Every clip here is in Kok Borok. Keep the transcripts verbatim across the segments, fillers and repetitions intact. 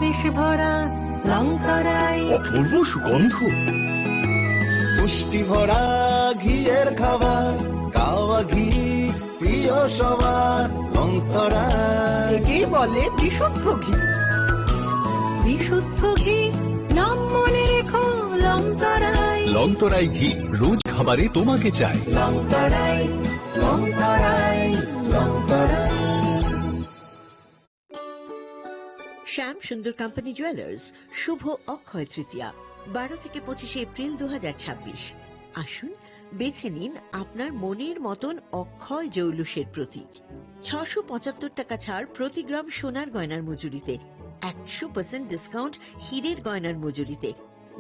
বেশ ভরা লংতরাই। অপূর্ব সুগন্ধ। পুষ্টি ভরা ঘিয়ের খাবার, কাওয়া ঘি প্রিয় সবার। লংতরাই। একেই বলে বিশুদ্ধ ঘি। বিশুদ্ধ ঘি, নাম মনে রেখো, লংতরাই। লংতরাই ঘি, রোজ খাবারে তোমাকে চাই। লংতরাই, লংতরাই, লংতরাই। শ্যাম সুন্দর কোম্পানি জুয়েলার্স, শুভ অক্ষয় তৃতীয়া, বারো থেকে পঁচিশে এপ্রিল দু হাজার ছাব্বিশ। আসুন, বেছে নিন আপনার মনের মতন অক্ষয় জৌলুসের প্রতীক। ছশো পঁচাত্তর টাকা ছাড় প্রতি গ্রাম সোনার গয়নার মজুরিতে, একশো পার্সেন্ট ডিসকাউন্ট হীরের গয়নার মজুরিতে,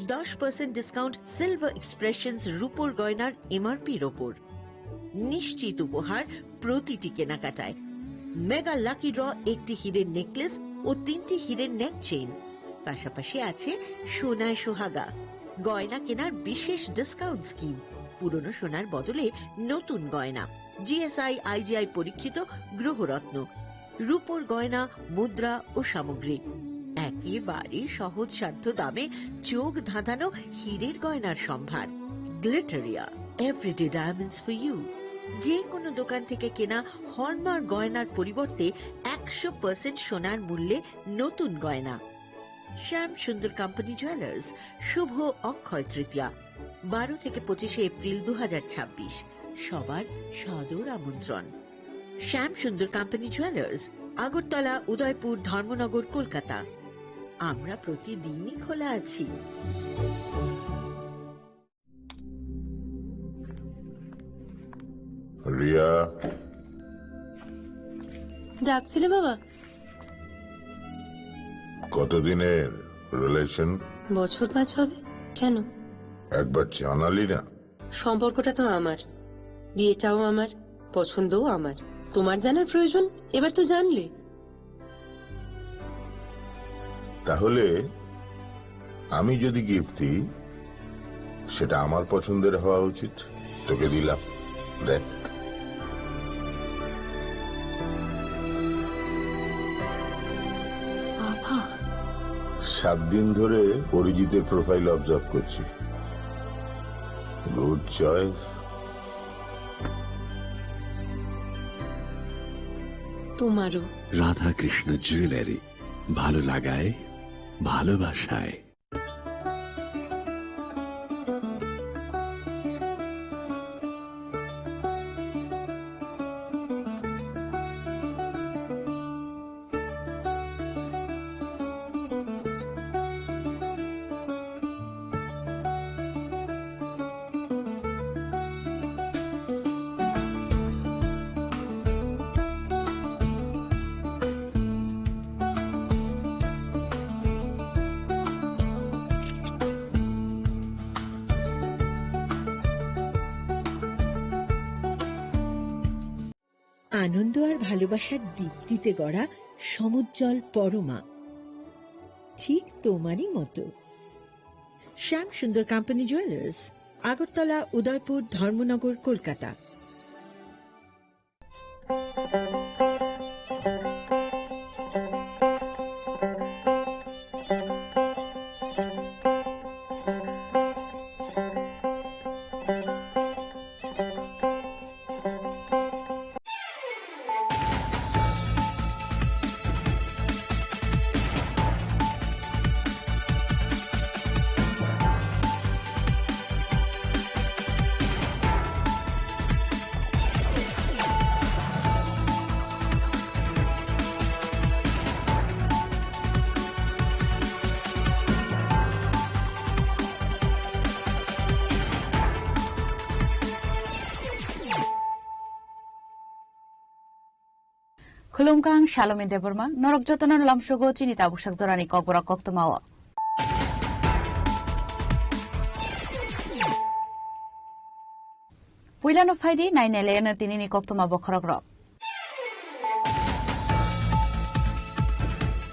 দশ পার্সেন্ট ডিসকাউন্ট সিলভার এক্সপ্রেশনস রূপোর গয়নার এমআরপির ওপর। নিশ্চিত উপহার প্রতিটি কেনাকাটায়। মেগা লাকি ড্র, একটি হীরের নেকলেস ও তিনটি হীরের নেক চেইন। পাশাপাশি আছে সোনায় সোহাগা, গয়না কেনার বিশেষ ডিসকাউন্ট স্কিম, পুরনো সোনার বদলে নতুন গয়না, জিএসআই আইজিআই পরীক্ষিত গ্রহরত্ন, রূপোর গয়না, মুদ্রা ও সামগ্রী। একেবারে সহজসাধ্য দামে চোখ ধাঁধানো হীরের গয়নার সম্ভার। Glitteria, everyday diamonds for you. যে কোনো দোকান থেকে কেনা হলমার্ক গয়নার পরিবর্তে একশো পার্সেন্ট সোনার মূল্যে নতুন গয়না। শ্যাম সুন্দর কোম্পানি জুয়েলার্স, শুভ অক্ষয় তৃতীয়া, বারো থেকে পঁচিশে এপ্রিল দু হাজার ছাব্বিশ। সবার সাদর আমন্ত্রণ। শ্যাম সুন্দর কোম্পানি জুয়েলার্স, আগরতলা, উদয়পুর, ধর্মনগর, কলকাতা। আমরা প্রতিদিনই খোলা আছি। রিয়া। ডাকছিলে বাবা? কতদিনের রিলেশন? বছর পাঁচ হবে। কেন? একবার জানালি না। সম্পর্কটা তো আমার, বিয়েটাও আমার, পছন্দও আমার। তোমার জানার প্রয়োজন? এবার তো জানলে। তাহলে আমি যদি গিফট দিই, সেটা আমার পছন্দের হওয়া উচিত। তোকে দিলাম, দেখ। বাবা। সাত দিন ধরে অরিজিতের প্রোফাইল অবজার্ভ করছি। Good choice. তোমারও। রাধাকৃষ্ণ জুয়েলারি, ভালো লাগায়, ভালোবাসায়। আনন্দ আর ভালোবাসার দীপ্তিতে গড়া সমুজ্জ্বল পরমা, ঠিক তোমারই মতো। শ্যাম সুন্দর কোম্পানি জুয়েলার্স, আগরতলা, উদয়পুর, ধর্মনগর, Kolkata. Khulumkha, ang Salome Debbarma, norok jotono lamsogo chini tabuksak jorani kokborok koktwmao. Puilano phaidi nainai laiano tinini koktwma bokhorokrok.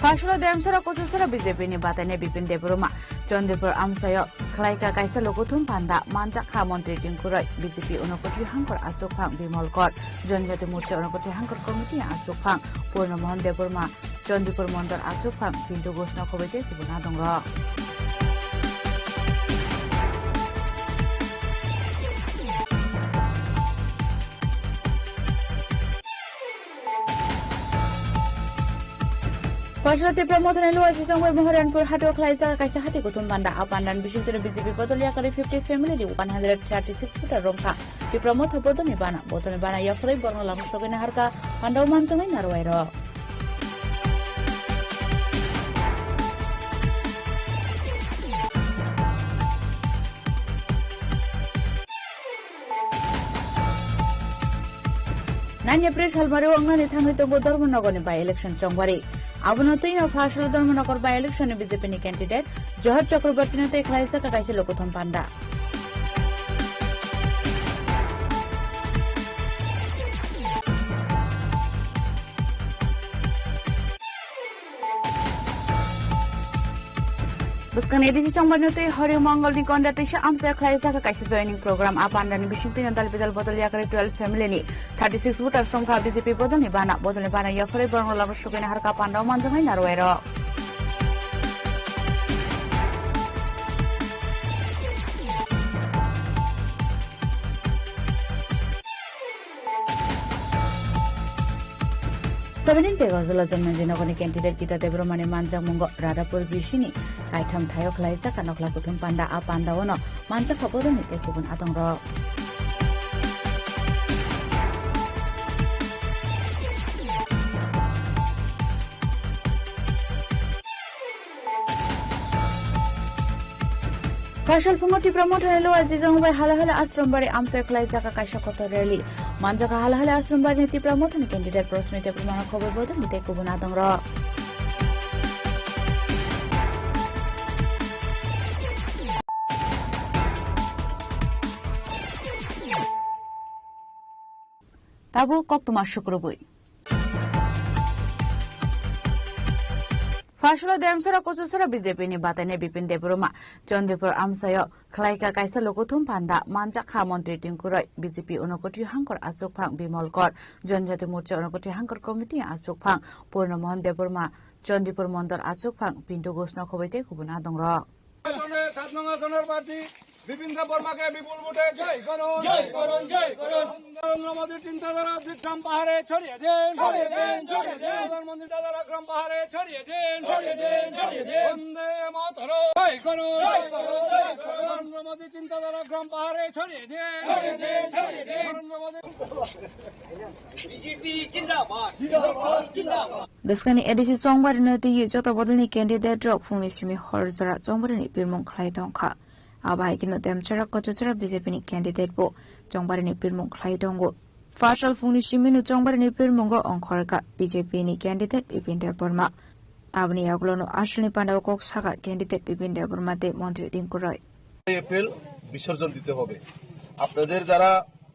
Phasalo Demsora Kuchusora B J P ni batainai Bipin Debbarma Chandipur amchaio khlaika kaisa lokothum panda manjakha montri Tinku Roy, B J P Unakoti hangkor achukphang Bimal Kor, Janjati Morcha Unakoti hangkor committee achukphang Purna Mohan Debbarma, Chandipur Mondol achukphang Pintu Ghosh no khoboi tei kubun adongrok. Phasalo Tipra Mothani Luwa Jijongbai Maharanpur hato khlaijak kaisa hati kuthum panda. A pandani bisingtwi B J P bodol yakarwi fifty family ni one hundred thirty six voter romkha. Tipra Motha bodolni bana, bodolni bana yakarwi borokno lama sogwina harkha pandao manjaknai narwai rok. Nine April salmari wngnani thangwi tongo Dharmanagarni by-election chongbari. Abono twino Phasalo Dharmanagar by-election ni B J P ni candidate Johar Chakraborty no tei khlaijak kaisa lokothum panda. Bwskangni A D C chongbarno tei Hari Mongolni konda teisa amchai khlaijak kaisa joining program. A pandani bisingtwi dal bidal bodol yakarwi twelve family ni thirty six voters romkha B J P bodolni bana. Bodolni bana yakarwi borokno lama sogwina harkha pandao manjaknai narwai rok. Seventeen Pegojula Jonmanji Nogorni candidate Gita Debbarmani manjakmungo Radhapur B C ni kaitham thaio khlaijak nokla kuthum panda. A pandaono manjakha bodolni tei kubun adongrok. Phasal phungo Tipra Mothani Luwa Jijongbai Hala Hala Ashram Bari amchai khlaijak kaisa kotor rally. Manjakha Hala Hala Ashram Bari ni Tipra Mothani candidate Prosmita Debbarmano khoboi bodolni tei kubun adongrok. Tabuk koktwma sukrubwi. Phasalo Demsora Kuchusora B J P ni batainai Bipin Debbarma Chandipur amchaio khlaika kaisa lokothum panda manjakha montri Tinku Roy, B J P Unakoti hangkor achukphang Bimal Kor, Janjati Morcha Unakoti hangkor committee achukphang Purna Mohan Debbarma, Chandipur Mondol achukphang Pintu Ghosh no khoboi tei kubun adongrok. সাত নং আসনের প্রার্থী বিপিন দেববর্মাকে বিপুল ভোটে জয় করুন। জয় করুন, জয় করুন। নরেন্দ্র মোদীর চিন্তাধারা বিক্রম পাহাড়ে ছড়িয়ে দিন। ছড়িয়ে দিন, ছড়িয়ে দিন। প্রধানমন্ত্রী চিন্তাধারা বিক্রম পাহাড়ে ছড়িয়ে দিন। ছড়িয়ে দিন, ছড়িয়ে দিন। বন্দে মাতরম। জয় করুন, জয় করুন, জয় করুন। নরেন্দ্র মোদীর চিন্তাধারা বিক্রম পাহাড়ে ছড়িয়ে দিন। ছড়িয়ে দিন, ছড়িয়ে দিন। নরেন্দ্র মোদী বিজেপি জিন্দাবাদ, জিন্দাবাদ, জিন্দাবাদ। Bwskangni A D C chongbarino twiwi joto bodolni candidate rok phungni simi hor jora chongbarino pirmung khlai tongkha. Abo hai kheno Demchara Kochachara B J P ni candidate bo chongbarino pirmung khlai tongo. Phasal phungni simino chongbarino pirmungo ongkhorkha B J P ni candidate Bipin Debbarma. Aboni yagulono asalni pandao kok sakha candidate Bipin Debbarma tei montri Tinku Roy. April বিসর্জন দিতে হবে। আপনাদের যারা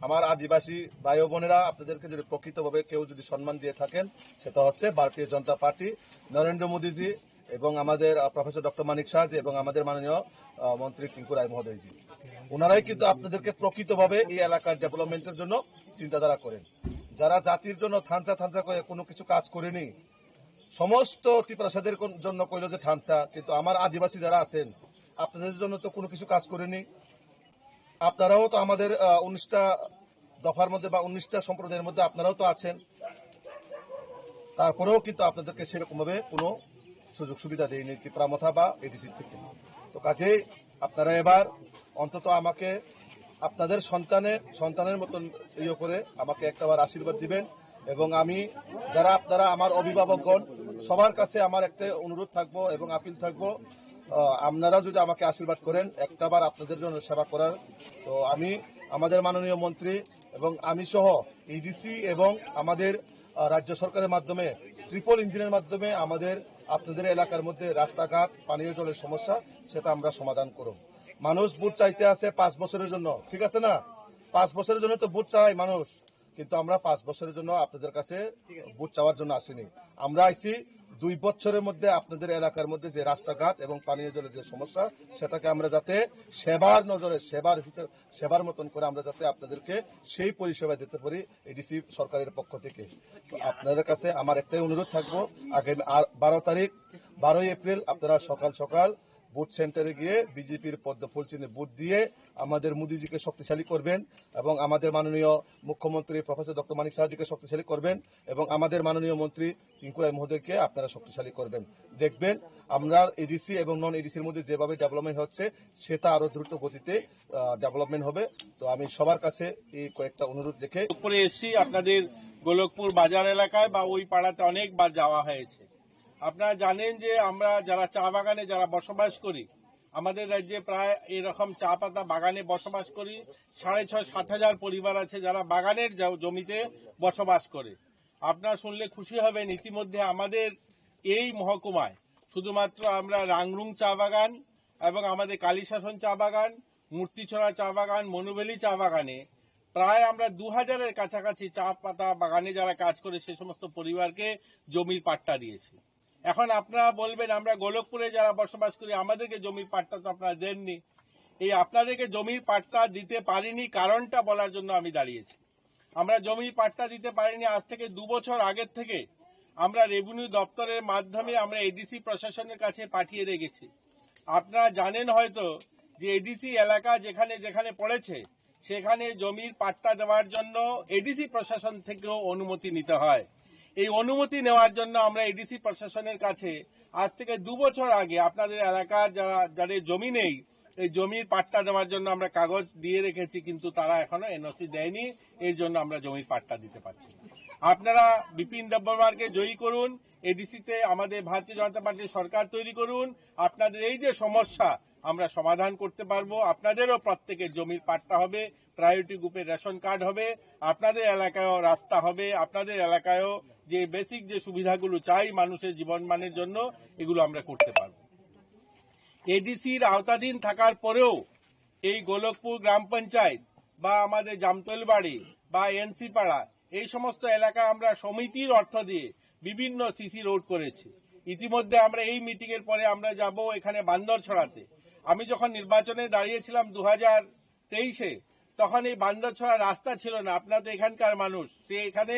আমার আদিবাসী ভাই ও বোনেরা, আপনাদেরকে যদি প্রকৃতভাবে কেউ যদি সম্মান দিয়ে থাকেন, সেটা হচ্ছে ভারতীয় জনতা পার্টি, নরেন্দ্র মোদীজি এবং আমাদের, আহ, প্রফেসর ডক্টর মানিক সাহাজি এবং আমাদের মাননীয়, আহ, মন্ত্রী টিঙ্কু রায় মহোদয়জি। ওনারাই কিন্তু আপনাদেরকে প্রকৃতভাবে এই এলাকার ডেভেলপমেন্টের জন্য চিন্তাধারা করেন। যারা জাতির জন্য থানচা থানচা করে কোনো কিছু কাজ করেনি, সমস্ত ত্রিপ্রাসাদের কোন-, জন্য কইল যে থানচা, কিন্তু আমার আদিবাসী যারা আছেন, আপনাদের জন্য তো কোনো কিছু কাজ করেনি। আপনারাও তো আমাদের, আহ, উনিশটা দফার মধ্যে বা উনিশটা সম্প্রদায়ের মধ্যে আপনারাও তো আছেন, তারপরেও কিন্তু আপনাদেরকে সেরকম ভাবে কোনো সুযোগ সুবিধা দেয়নি ত্রিপুরা মথা বা এডিসি থেকে। তো কাজেই আপনারা এবার অন্তত আমাকে আপনাদের সন্তানের, সন্তানের মতন ইয়ে করে আমাকে একটাবার আশীর্বাদ দিবেন। এবং আমি, যারা আপনারা আমার অভিভাবকগণ, সবার কাছে আমার একটা অনুরোধ থাকবো এবং আপিল থাকবো, আহ, আপনারা যদি আমাকে আশীর্বাদ করেন, একটাবার আপনাদের জন্য সেবা করার। তো আমি, আমাদের মাননীয় মন্ত্রী এবং আমি সহ এডিসি এবং আমাদের, আহ, রাজ্য সরকারের মাধ্যমে ট্রিপল ইঞ্জিনের মাধ্যমে আমাদের, আপনাদের এলাকার মধ্যে রাস্তাঘাট, পানীয় জলের সমস্যা, সেটা আমরা সমাধান করব। মানুষ ভোট চাইতে আসে পাঁচ বছরের জন্য, ঠিক আছে না? পাঁচ বছরের জন্য তো ভোট চায় মানুষ, কিন্তু আমরা পাঁচ বছরের জন্য আপনাদের কাছে ভোট চাওয়ার জন্য আসিনি। আমরা আইছি দুই বছরের মধ্যে আপনাদের এলাকার মধ্যে যে রাস্তাঘাট এবং পানীয় জলের যে সমস্যা, সেটাকে আমরা যাতে সেবার নজরে, সেবার হিসেবে, সেবার মতন করে আমরা যাতে আপনাদেরকে সেই পরিষেবা দিতে পারি এডিসি সরকারের পক্ষ থেকে। তো আপনাদের কাছে আমার একটাই অনুরোধ থাকবো, আগামী আর বারো তারিখ, বারোই এপ্রিল আপনারা সকাল সকাল বুথ সেন্টারে গিয়ে বিজেপির পদ্ম ফুল চিহ্নে ভোট দিয়ে আমাদের মোদিজিকে শক্তিশালী করবেন এবং আমাদের মাননীয় মুখ্যমন্ত্রী প্রফেসর ডক্টর মানিক সাহাজিকে শক্তিশালী করবেন এবং আমাদের মাননীয় মন্ত্রী টিঙ্কু রায় মহোদয়কে আপনারা শক্তিশালী করবেন। দেখবেন আমরা এডিসি এবং নন এডিসির মধ্যে যেভাবে ডেভেলপমেন্ট হচ্ছে, সেটা আরো দ্রুত গতিতে ডেভেলপমেন্ট হবে। তো আমি সবার কাছে এই কয়েকটা অনুরোধ রেখে উপরে এসছি আপনাদের গোলকপুর বাজার এলাকায় বা ওই পাড়াতে অনেকবার যাওয়া হয়েছে। আপনারা জানেন যে আমরা যারা চা বাগানে যারা বসবাস করি, আমাদের রাজ্যে প্রায় এরকম চা পাতা বাগানে বসবাস করি সাড়ে ছয় সাত হাজার পরিবার আছে যারা বাগানের জ-, জমিতে বসবাস করে। আপনারা শুনলে খুশি হবেন, ইতিমধ্যে আমাদের এই মহকুমায় শুধুমাত্র আমরা রাংরুং চা বাগান এবং আমাদের কালীশাসন চা বাগান, মূর্তিছড়া চা বাগান, মনুভ্যালি চা বাগানে প্রায় আমরা দু হাজারের কাছাকাছি চা পাতা বাগানে যারা কাজ করে সে সমস্ত পরিবারকে জমির পাট্টা দিয়েছি। এখন আপনারা বলবেন, "আমরা গোলকপুরে যারা বসবাস করি, আমাদেরকে জমির পাট্টা তো আপনারা দেননি।" এই আপনাদেরকে জমির পাট্টা দিতে পারিনি, কারণটা বলার জন্য আমি দাঁড়িয়েছি। আমরা জমির পাট্টা দিতে পারিনি, আজ থেকে দু বছর আগের থেকে আমরা রেভিনিউ দপ্তরের মাধ্যমে আমরা এডিসি প্রশাসনের কাছে পাঠিয়ে রেখেছি। আপনারা জানেন হয়তো যে এডিসি এলাকা যেখানে যেখানে পড়েছে, সেখানে জমির পাট্টা দেওয়ার জন্য এডিসি প্রশাসন থেকেও অনুমতি নিতে হয়। এই অনুমতি নেওয়ার জন্য আমরা এডিসি প্রশাসনের কাছে আজ থেকে দু বছর আগে আপনাদের এলাকার যারা, যাদের জমি নেই, এই জমির পাট্টা দেওয়ার জন্য আমরা কাগজ দিয়ে রেখেছি, কিন্তু তারা এখনো এনওসি দেয়নি, এর জন্য আমরা জমির পাট্টা দিতে পারছি না। আপনারা বিপিন দেববর্মাকে জয়ী করুন, এডিসিতে আমাদের ভারতীয় জনতা পার্টির সরকার তৈরি করুন। আপনাদের এই যে সমস্যা, আমরা সমাধান করতে পারবো। আপনাদেরও প্রত্যেকের জমির পাট্টা হবে, প্রায়োরিটি গ্রুপের রেশন কার্ড হবে। আপনাদের এলাকায়ও রাস্তা হবে, আপনাদের এলাকায়ও যে বেসিক যে সুবিধাগুলো চাই মানুষের জীবনমানের জন্য, এগুলো আমরা করতে পারবো। এডিসির আওতাধীন থাকার পরেও এই গোলকপুর গ্রাম পঞ্চায়েত বা আমাদের জামতলবাড়ি বা এনসি পাড়া, এই সমস্ত এলাকা আমরা সমিতির অর্থ দিয়ে বিভিন্ন সিসি রোড করেছি। ইতিমধ্যে আমরা এই মিটিং এর পরে আমরা যাব এখানে বান্দরছড়াতে। আমি যখন নির্বাচনে দাঁড়িয়েছিলাম দু হাজার তেইশে, তখন এই বান্দরছড়া রাস্তা ছিল না। আপনারা তো এখানকার মানুষ, সে এখানে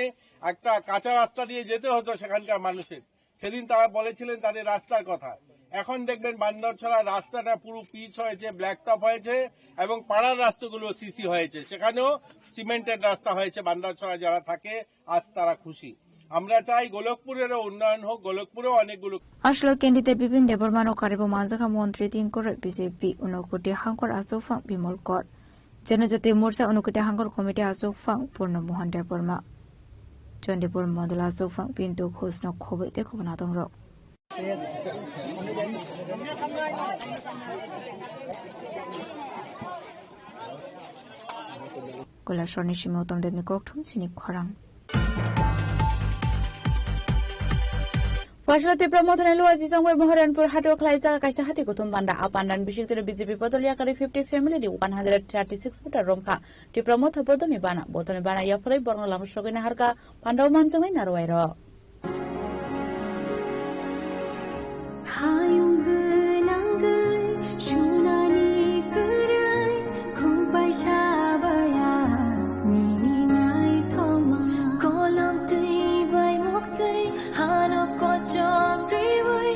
একটা কাঁচা রাস্তা দিয়ে যেতে হতো সেখানকার মানুষের। সেদিন তারা বলেছিলেন তাদের রাস্তার কথা। এখন দেখবেন বান্দরছড়া রাস্তাটা পুরো পিচ হয়েছে, ব্ল্যাক টপ হয়েছে এবং পাড়ার রাস্তাগুলো সিসি হয়েছে, সেখানেও সিমেন্টের রাস্তা হয়েছে। বান্দরছড়া যারা থাকে আজ তারা খুশি। আমরা চাই গোলকপুরেরও উন্নয়ন হোক, গোলকপুরেও অনেকগুলো Aslo candidate Bipin Debbarma no karibo manjakha montri tingkor B J P Unakoti Hangkor Aswk Phang Bimol Kor. Janajati Morcha Unakoti Hangkor Committee Aswk Phang Purno Mohan Debbarma. Chandipur Mandal Aswk Phang Pintu Ghosh no khoboi tei khobonatong rok. Kailasor ni simi Uttam Deb ni kokthum chini khorang. Phaisalo Tipra Mothani Luaji Chongbai Maharanpur hato khlaijak kaisa hati kuthum banda. A pandan bising tino B J P bodol yakari fifty family ni one hundred thirty six voter romkha. Tipra Motha bodol ni bana, bodol ni bana yapharwi borno lama sogwi naharkha pandao manchongwi narwai rok. Hayung gwnangwi sunani kwrwi, khukbai sabaya nini naithoma. Kolom twi bai muktwi hano kochom twiwi,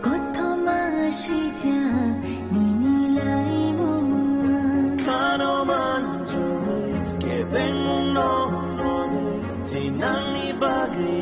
kothoma swijak nini laimung. Khano manjui kebengmungno, tei nangni bagwi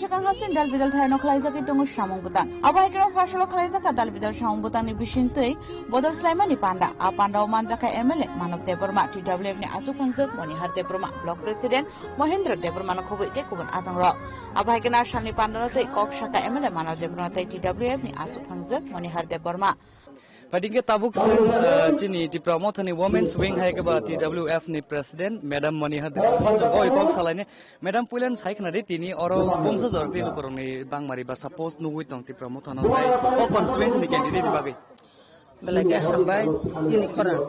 Tang hasin dal bidal thaino khlaijagwi tongo samung bwtang. Abo hai kheno phasalo khlaijak kha dal bidal samung bwtangni bisingtwi bodol swlaimani panda. A pandao manjakha M L A Manav Debbarma, T W F ni achuk phangjak Monihar Debbarma, Block President Mohindra Debbarmano khobwi tei kubun atongrok. Abo hai kheno salni pandano tei kok sakha M L A Manav Debbarma tei T W F ni achuk phangjak Monihar Debbarma. Phaidi khe tabuk chwng, ah, chini Tipra Mothani Women's Wing hai khe ba T W F ni President Madam Moniha Debbarma chwng oi kok salaini. Madam, puilan sai khna di, tini oro bumsa jora tei lukurokni bangmari ba support nugwi tong Tipra Mothano tei o constituency ni candidate ni bagwi. Belai khe hambai, chini khorang,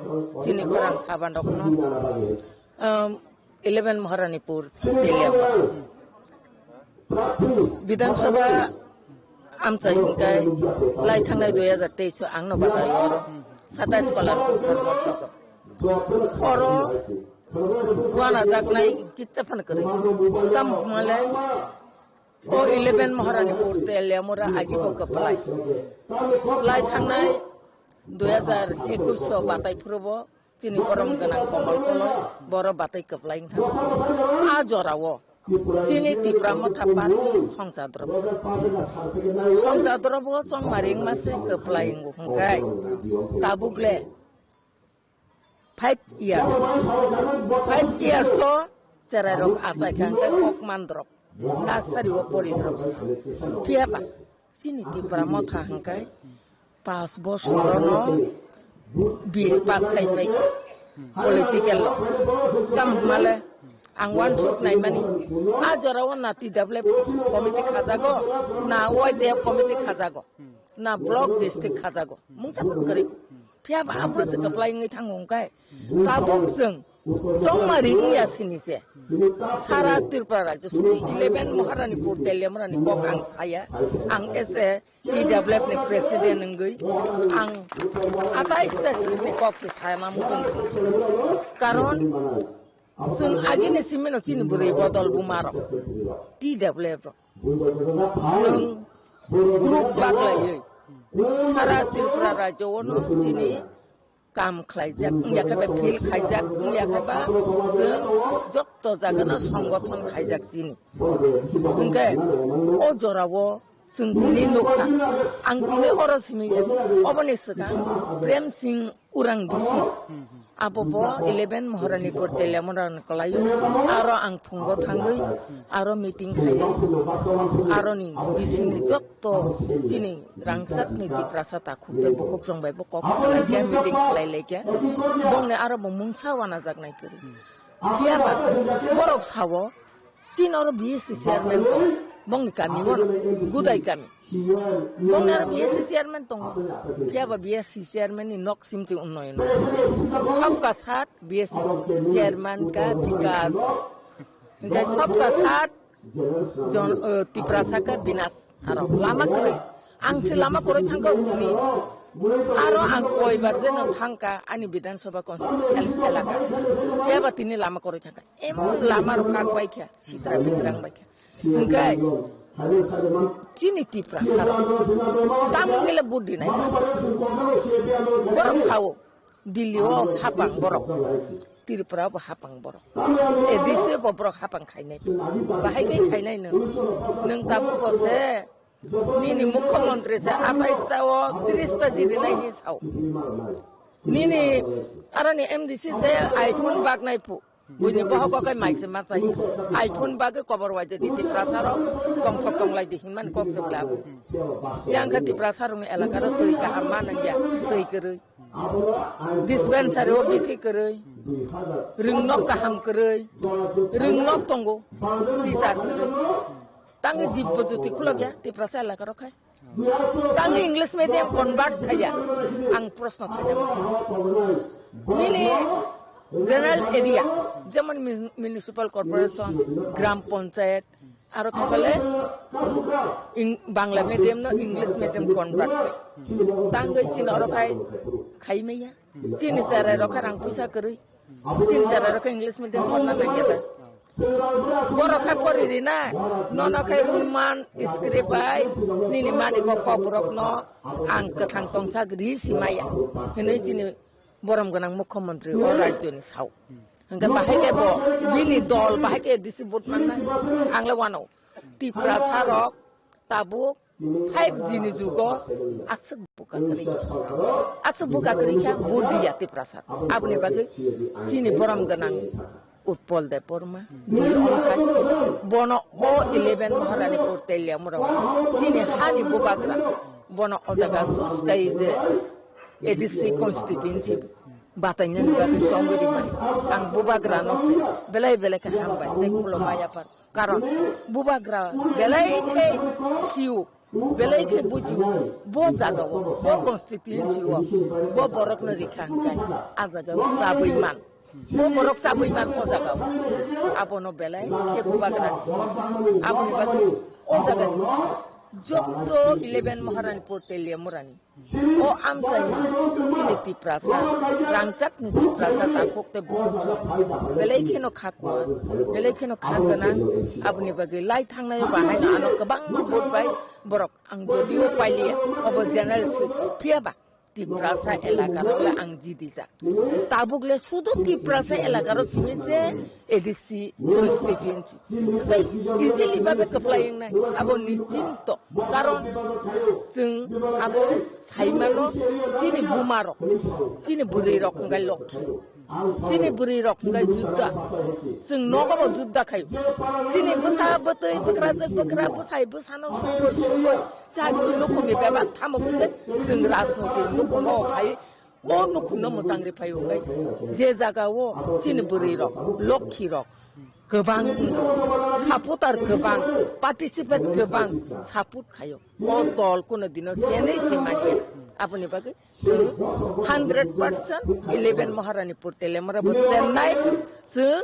chini khorang haban rokno. Um, eleven Maharanipur, Teliamura. Bidhan Sabha amchai hingkai lai thangnai dui hajar teis o ang no batai oro satais Palanpur Dharmasthoka. Oro wana jaknai kitsa phan kwrwi. Tam hwnmale o eleven Maharanipur Teliamura agi bo kwplai. Lai thangnai dui hajar ekush o batai phuru bo chini borom gwnang Komal Koloi, boro batai kwplai wng thang. A jorao chini Tipra Motha Party songchadrobo. Songchadrobo chongmari wngma se kwplai wngo hwnkhe tabuk le five years. Five years o cherai rok achai kha hwnkhe kok mandrop. Nasari o pori rok. Phiya ba chini Tipra Motha hwnkhe pas bosorono B A pass khai pai kha political tam hwnmale ang uansuk naimani a jorao na T W F committee khajago, na Y D F committee khajago, na block district khajago, mungsa kwrwi. Phiya ba aphuru se kwplai wngwi thango hwnkhe tabuk chwng chongmari wngya sini se sara Tripura rajyo sini eleven Maharanipur Teliamurani kok ang saya, ang as a T W F ni president wngwi ang atais ta sini kok se saya na muchung. Karon chwng agini simino chini bwrwi bodol buma rok T W F rok. Chwng group baglaiwi sara Tripura rajyo-o no chini kam khlaijak, wngya khe ba field khaijak, wngya khe ba chwng jotto jagano songothon khaijak chini. Hwnkhe o jorao chwng tini nukha, ang tini oro simi ya, oboni swkang Prem Singh Urang bisi. Abo bo eleven Maharanipur Teliamura ni kwlaio. Aro ang phungo thangwi aro meeting khai, aro ni bisingni jotto chini rangchak ni Tiprasa takhuk tei bukhuk chwng bai bo kok khlai khe meeting khlai lai khe bongni aro bo mungsa wanajak nai kwrwi. Phiya ba borok sao, chini oro B S C chairman tong, bongni kami o Gudai kami. Bongni aro B S C chairman tongo. Phiya ba B S C chairman ni nok sim chwng unnoyon. Sabka sat B S C chairman ka bikas. Hingke sabka sat jon, eh, Tiprasa ka binas. Aro lama kwrwi. Ang se lama kwrwi thangkha uni. Aro ang koibar je no thangkha ani Bidhan Sabha constituency elaka. Phiya ba tini lama kwrwi thangkha. Emon lama rok kak bai kha, sitra bitra wng bai kha. Hingke chini Tiprasa rok tamo gele vote dinai. Borok sao, Delhi o hapang borok, Tripura bo hapang borok, A D C bo borok hapang khainai. Bahai khe khainai nwng? Nwng tabuk bo se nini mukhyamantri se atais ta o tris ta jidinai hi sao. Nini aroni M D C se iPhone baknai phu. Buini bohok o khe mai se ma chai. iPhone bagwi kobor waijadi Tiprasa rok tongthok tonglai di hinmani kok se bla. Yang khe Tiprasa rokni elaka rok twi kaham ma nangya, twi kwrwi. Dispensary o bithi kwrwi. Ringnok kaham kwrwi. Ringnok tongo. Teacher kwrwi. Tangwi Dibbo Jyoti khulokya Tiprasa elaka rok khai. Tangwi English medium convert khaiya. Ang proshno khaina muchung. Nini general area, jemon mun-, municipal corporation, gram panchayat, aro khaibale ing-, Bangla medium no English medium convert khai. Tangwi chini oro khai, khai maya. Chini cherai rok khe rang puisa kwrwi. Chini cherai rok khe English medium porna nangya da. Borok khe pori rina, nono khe Roman script bai nini mani kok kok borok no ang kwthang tongsa ri si maya. Hinwi chini borom gwnang mukhyamantri o rajyo ni sao. Hingke bahai khe bo bini dol bahai khe A D C vote manna ang le wano. Tiprasa rok tabuk five G ni jugo aswk buka kwrwi. Aswk buka kwrwi khe vote diya Tiprasa. Aboni bagwi chini borom gwnang Utpal Debbarma, D M khai, bono o eleven Maharani Pur Teliamura, chini hani bubagra, bono o jaga sus kai je A D C constituency batainani bagwi songwi rimani. Ang bubagrano se belai belai khe hambai tei khulumma yapar. Karon bubagra belai khe sio, belai khe bujio, bo jagao, bo constituency o, bo borokno rikha hwnkhe a jagao chabwi man. Bo borok chabwi man o jagao. Abono belai khe bubagra sio. Aboni bagwi o jagani jotto eleven Maharani Pur Teliamurani o amchaini chini Tiprasa, rangchakni Tiprasa takhuk tei bukhuk belai kheno kha kuar, belai kheno kha gwnang, aboni bagwi lai thangnaio bahaino ano kwbangma vote bai borok ang jodio pailiya, obo general seat, phiya ba Tiprasa elaka rok le ang jidijak. Tabuk le sudu Tiprasa elaka rok simi je A D C constituency. Tei easily babe kwplai wngnai abo nichinto. Karon chwng abo saimano chini buma rok, chini bwrwi rok hwnkhe lokhi. Chini bwrwi rok hwnkhe judda. Chwng nogo bo judda khaio. Chini bwsa bwtwi bwkrajwk bwkra bwsai bwsano sugoi sugoi chari nukhungni bebak tamo bwse chwng rajnoitik nukhungo phai. O nukhungno mwchang ri phaio hwnkhe je jaga o chini bwrwi rok, lokhi rok kwbang, supporter kwbang, participate kwbang support khaio. O dol kuno dino senei se manya. Aboni bagwi chwng hundred percent eleven Maharani Pur Telemura bo chennai chwng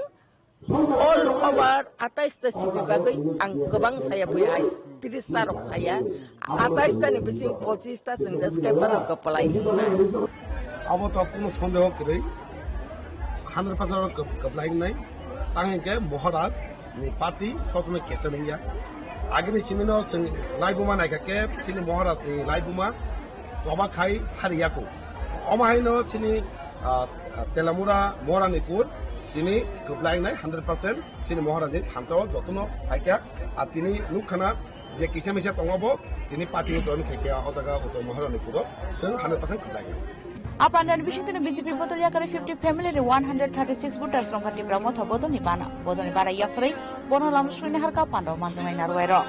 all over atais ta simi bagwi ang kwbang saya bui hai tris ta rok saya atais ta ni bising pochis ta chwng jas kai parang kwplai. Abo to kuno sondeho kwrwi, hundred percent oro kwp-, kwplai wngnai. Tang hinkhe Maharaj ni party sob somoi kesa nungya. Agini simino chwng laibuma naikha khe chini Maharaj ni laibuma choba khai hari yaku. Omo haino chini, ah, Telamura Maharani Pur tini kwplai wngnai hundred percent chini Maharaj ni thansa o jotono phaikha. A tini nukkhana je kisa misa tongo bo tini party o join khaikha o jaga Uttor Maharani Puro chwng hundred percent kwplai wngnai. A pandani bisingtwi B J P bodol yakari fifty family ni one hundred thirty six voters rok Tipra Motha bodolni bana. Bodolni bara yapharwi bono lam swrwini harka pando manjaknai narwai rok.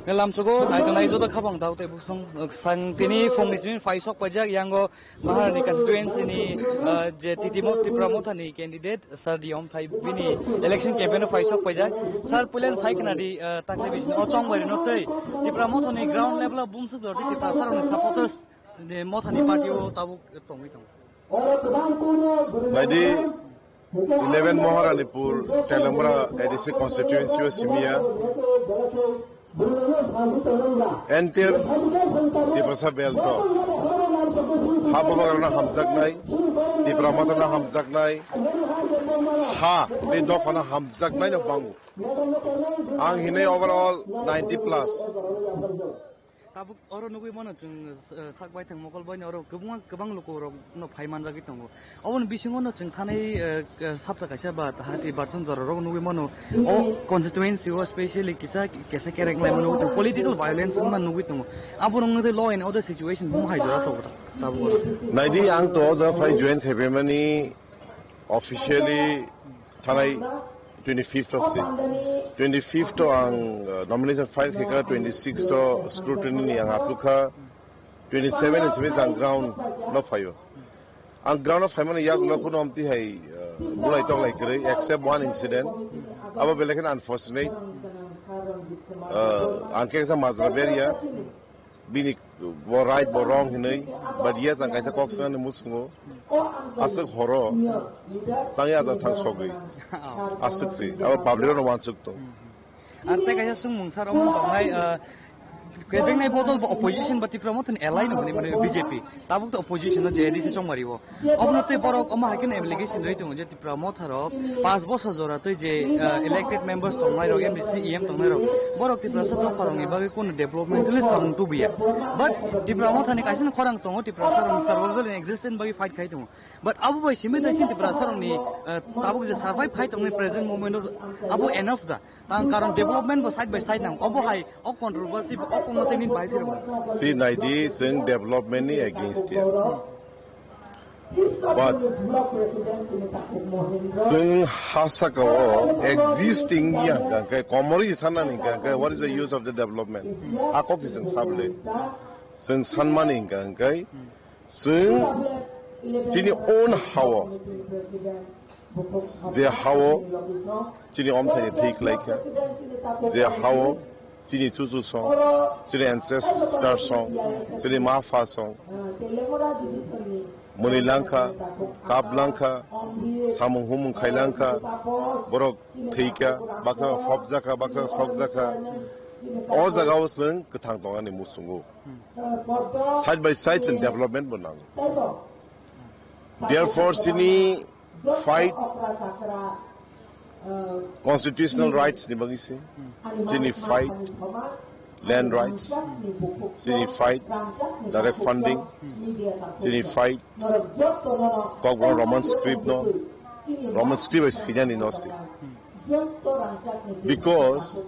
Lamsogo naitongnai joto khabang dao tei busong sang tini phongni simi phai sok paijak yango Maharani constituency ni, ah, je T T Mo-, Tipra Motha ni candidate Sir Diyom Thai bini election campaign o phai sok paijak. Sir pulen sai khna di, ah, takle bising o chong bai rino tei Tipra Motha ni ground level o bumsuk jor di Tipra sir ni supporters. Ni Mothani party o tabuk tongwi tongo. Naidi eleven Maharanipur Telamura A D C constituency o simiya entire Tiprasa belt o ha bubagrano hamjaknai, Tipra Mothano hamjaknai, ha tei dophano hamjaknai no bango. Ang hinwi overall ninety plus. Tabuk oro nugwi mano chwng, eh, sak baithang mokol baino oro kwbangma, kwbang luku rok no phai manjagwi tongo. Oboni bisingo no chwng thanai, eh, eh, sapta kaisa ba hati barsan jora rok nugwi mano. O constituency o specially kisa, kisa kereng lai mano, political violence wngma nugwi tongo. Abo rok nugwi law and order situation bo hai jora tongo ta-, tabuk oro. Naidi ang to o jaga phai join khaibaimani officially thanai twenty fifth o se. Twenty fifth o ang, uh, nomination file khaikha, twenty sixth o scrutiny ni ang achukha, twenty seven ni simi ang ground no phaio. Ang ground no phaimani yagulo kuno amti hai, uh, bulai toklai kwrwi, except one incident. Abo belai kheno unfortunate. Uh, ang khe kaisa majra beria. Bini bo right bo wrong hinwi, but yes, ang kaisa kok swngnani muchungo, aswk horo tangwi aja thang sogwi, aswk se, abo public rokno wansuk tong. Ar tei kaisa swngmung sir omo tongnai, ah, Kebeng nai bodol bo opposition ba Tipra Motha ni ally no hwnwi mano B J P. Tabuk to opposition no je A D C chongmari o. Obono tei borok omo hai kheno allegation rwi tongo je Tipra Motha rok paanch bosor jora tei je, ah, elected members tongnai rok, M D C, E M tongnai rok, borok Tiprasa dopha rokni bagwi kono developmentally samung tubuya. But Tipra Motha ni kaisa khorang tongo, Tiprasa rok survival and existence bagwi fight khai tongo. But abo bai simi dai sin Tiprasa rokni, ah, tabuk je survive khai tongnai present moment o abo enough da. Tang karon development bo side by side nang. Obo hai o controversy bo o kono tei ni bai phirmo. Si naidi, chwng development ni against ya. But chwng ha saka o existing ya hingka hingke komoroi thanani hingka hingke what is the use of the development? A kok si chwng sable. Chwng sanmani hingka hingke chwng chini own ha o je ha o chini omthani thwi khlaikha, je ha o chini chuchu song, chini ancestor song, chini ma pha song, mwnwi langkha, kap langkha, samung humung khai langkha, borok thwikha, baksa phobjakha, baksa sokjakha. O jaga o chwng kwthang tongani muchungo. Side by side chwng development bo nango. Therefore, chini fight constitutional rights ni bagwi se, chini fight land rights, chini fight direct funding, chini fight Kokborok Roman script no, Roman script bai swinani no se. Because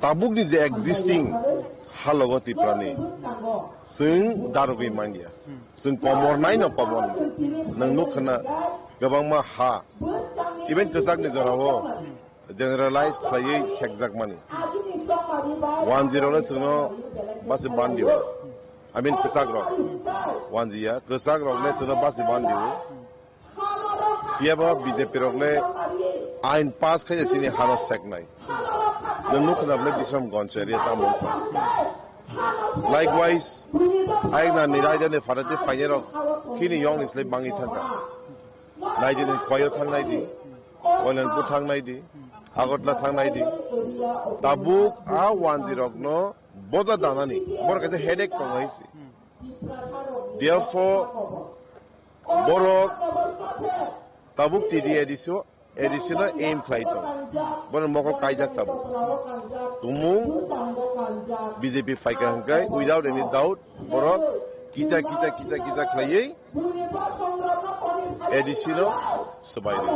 tabukni je existing halogo Tiprani, chwng darugwi manya. Chwng komor nai no komor. Nwng nuk khna kwbangma ha. Even kwchakni jorao generalize khlaiwi sekjakmani. One zero le chwngno basi bandio. I mean kwchak rok. One zero kwchak rok le chwngno basi bandio. Phiya ba B J P rok le ain pass khai chini hano seknai. Nwng nuk khna bole Bisramganj area tamo wngkha. Likewise, ayakna ni raida ni pharati phainai rok khini yong ni slai bangwi thangkha. Naidi ni Khwaio thang naidi, Koilanpur thang naidi, Agartala thang naidi. Tabuk a one zero rok no boja danani, borok kaisa headache tongo hai se. Therefore, borok tabuk T D A D C o A D C no aim khlai tong. Bono mokol kaijak tabuk. Tumung B J P phaikha hwnkhe without any doubt borok kisa kisa kisa kisa khlaiwi A D C no swbai rw.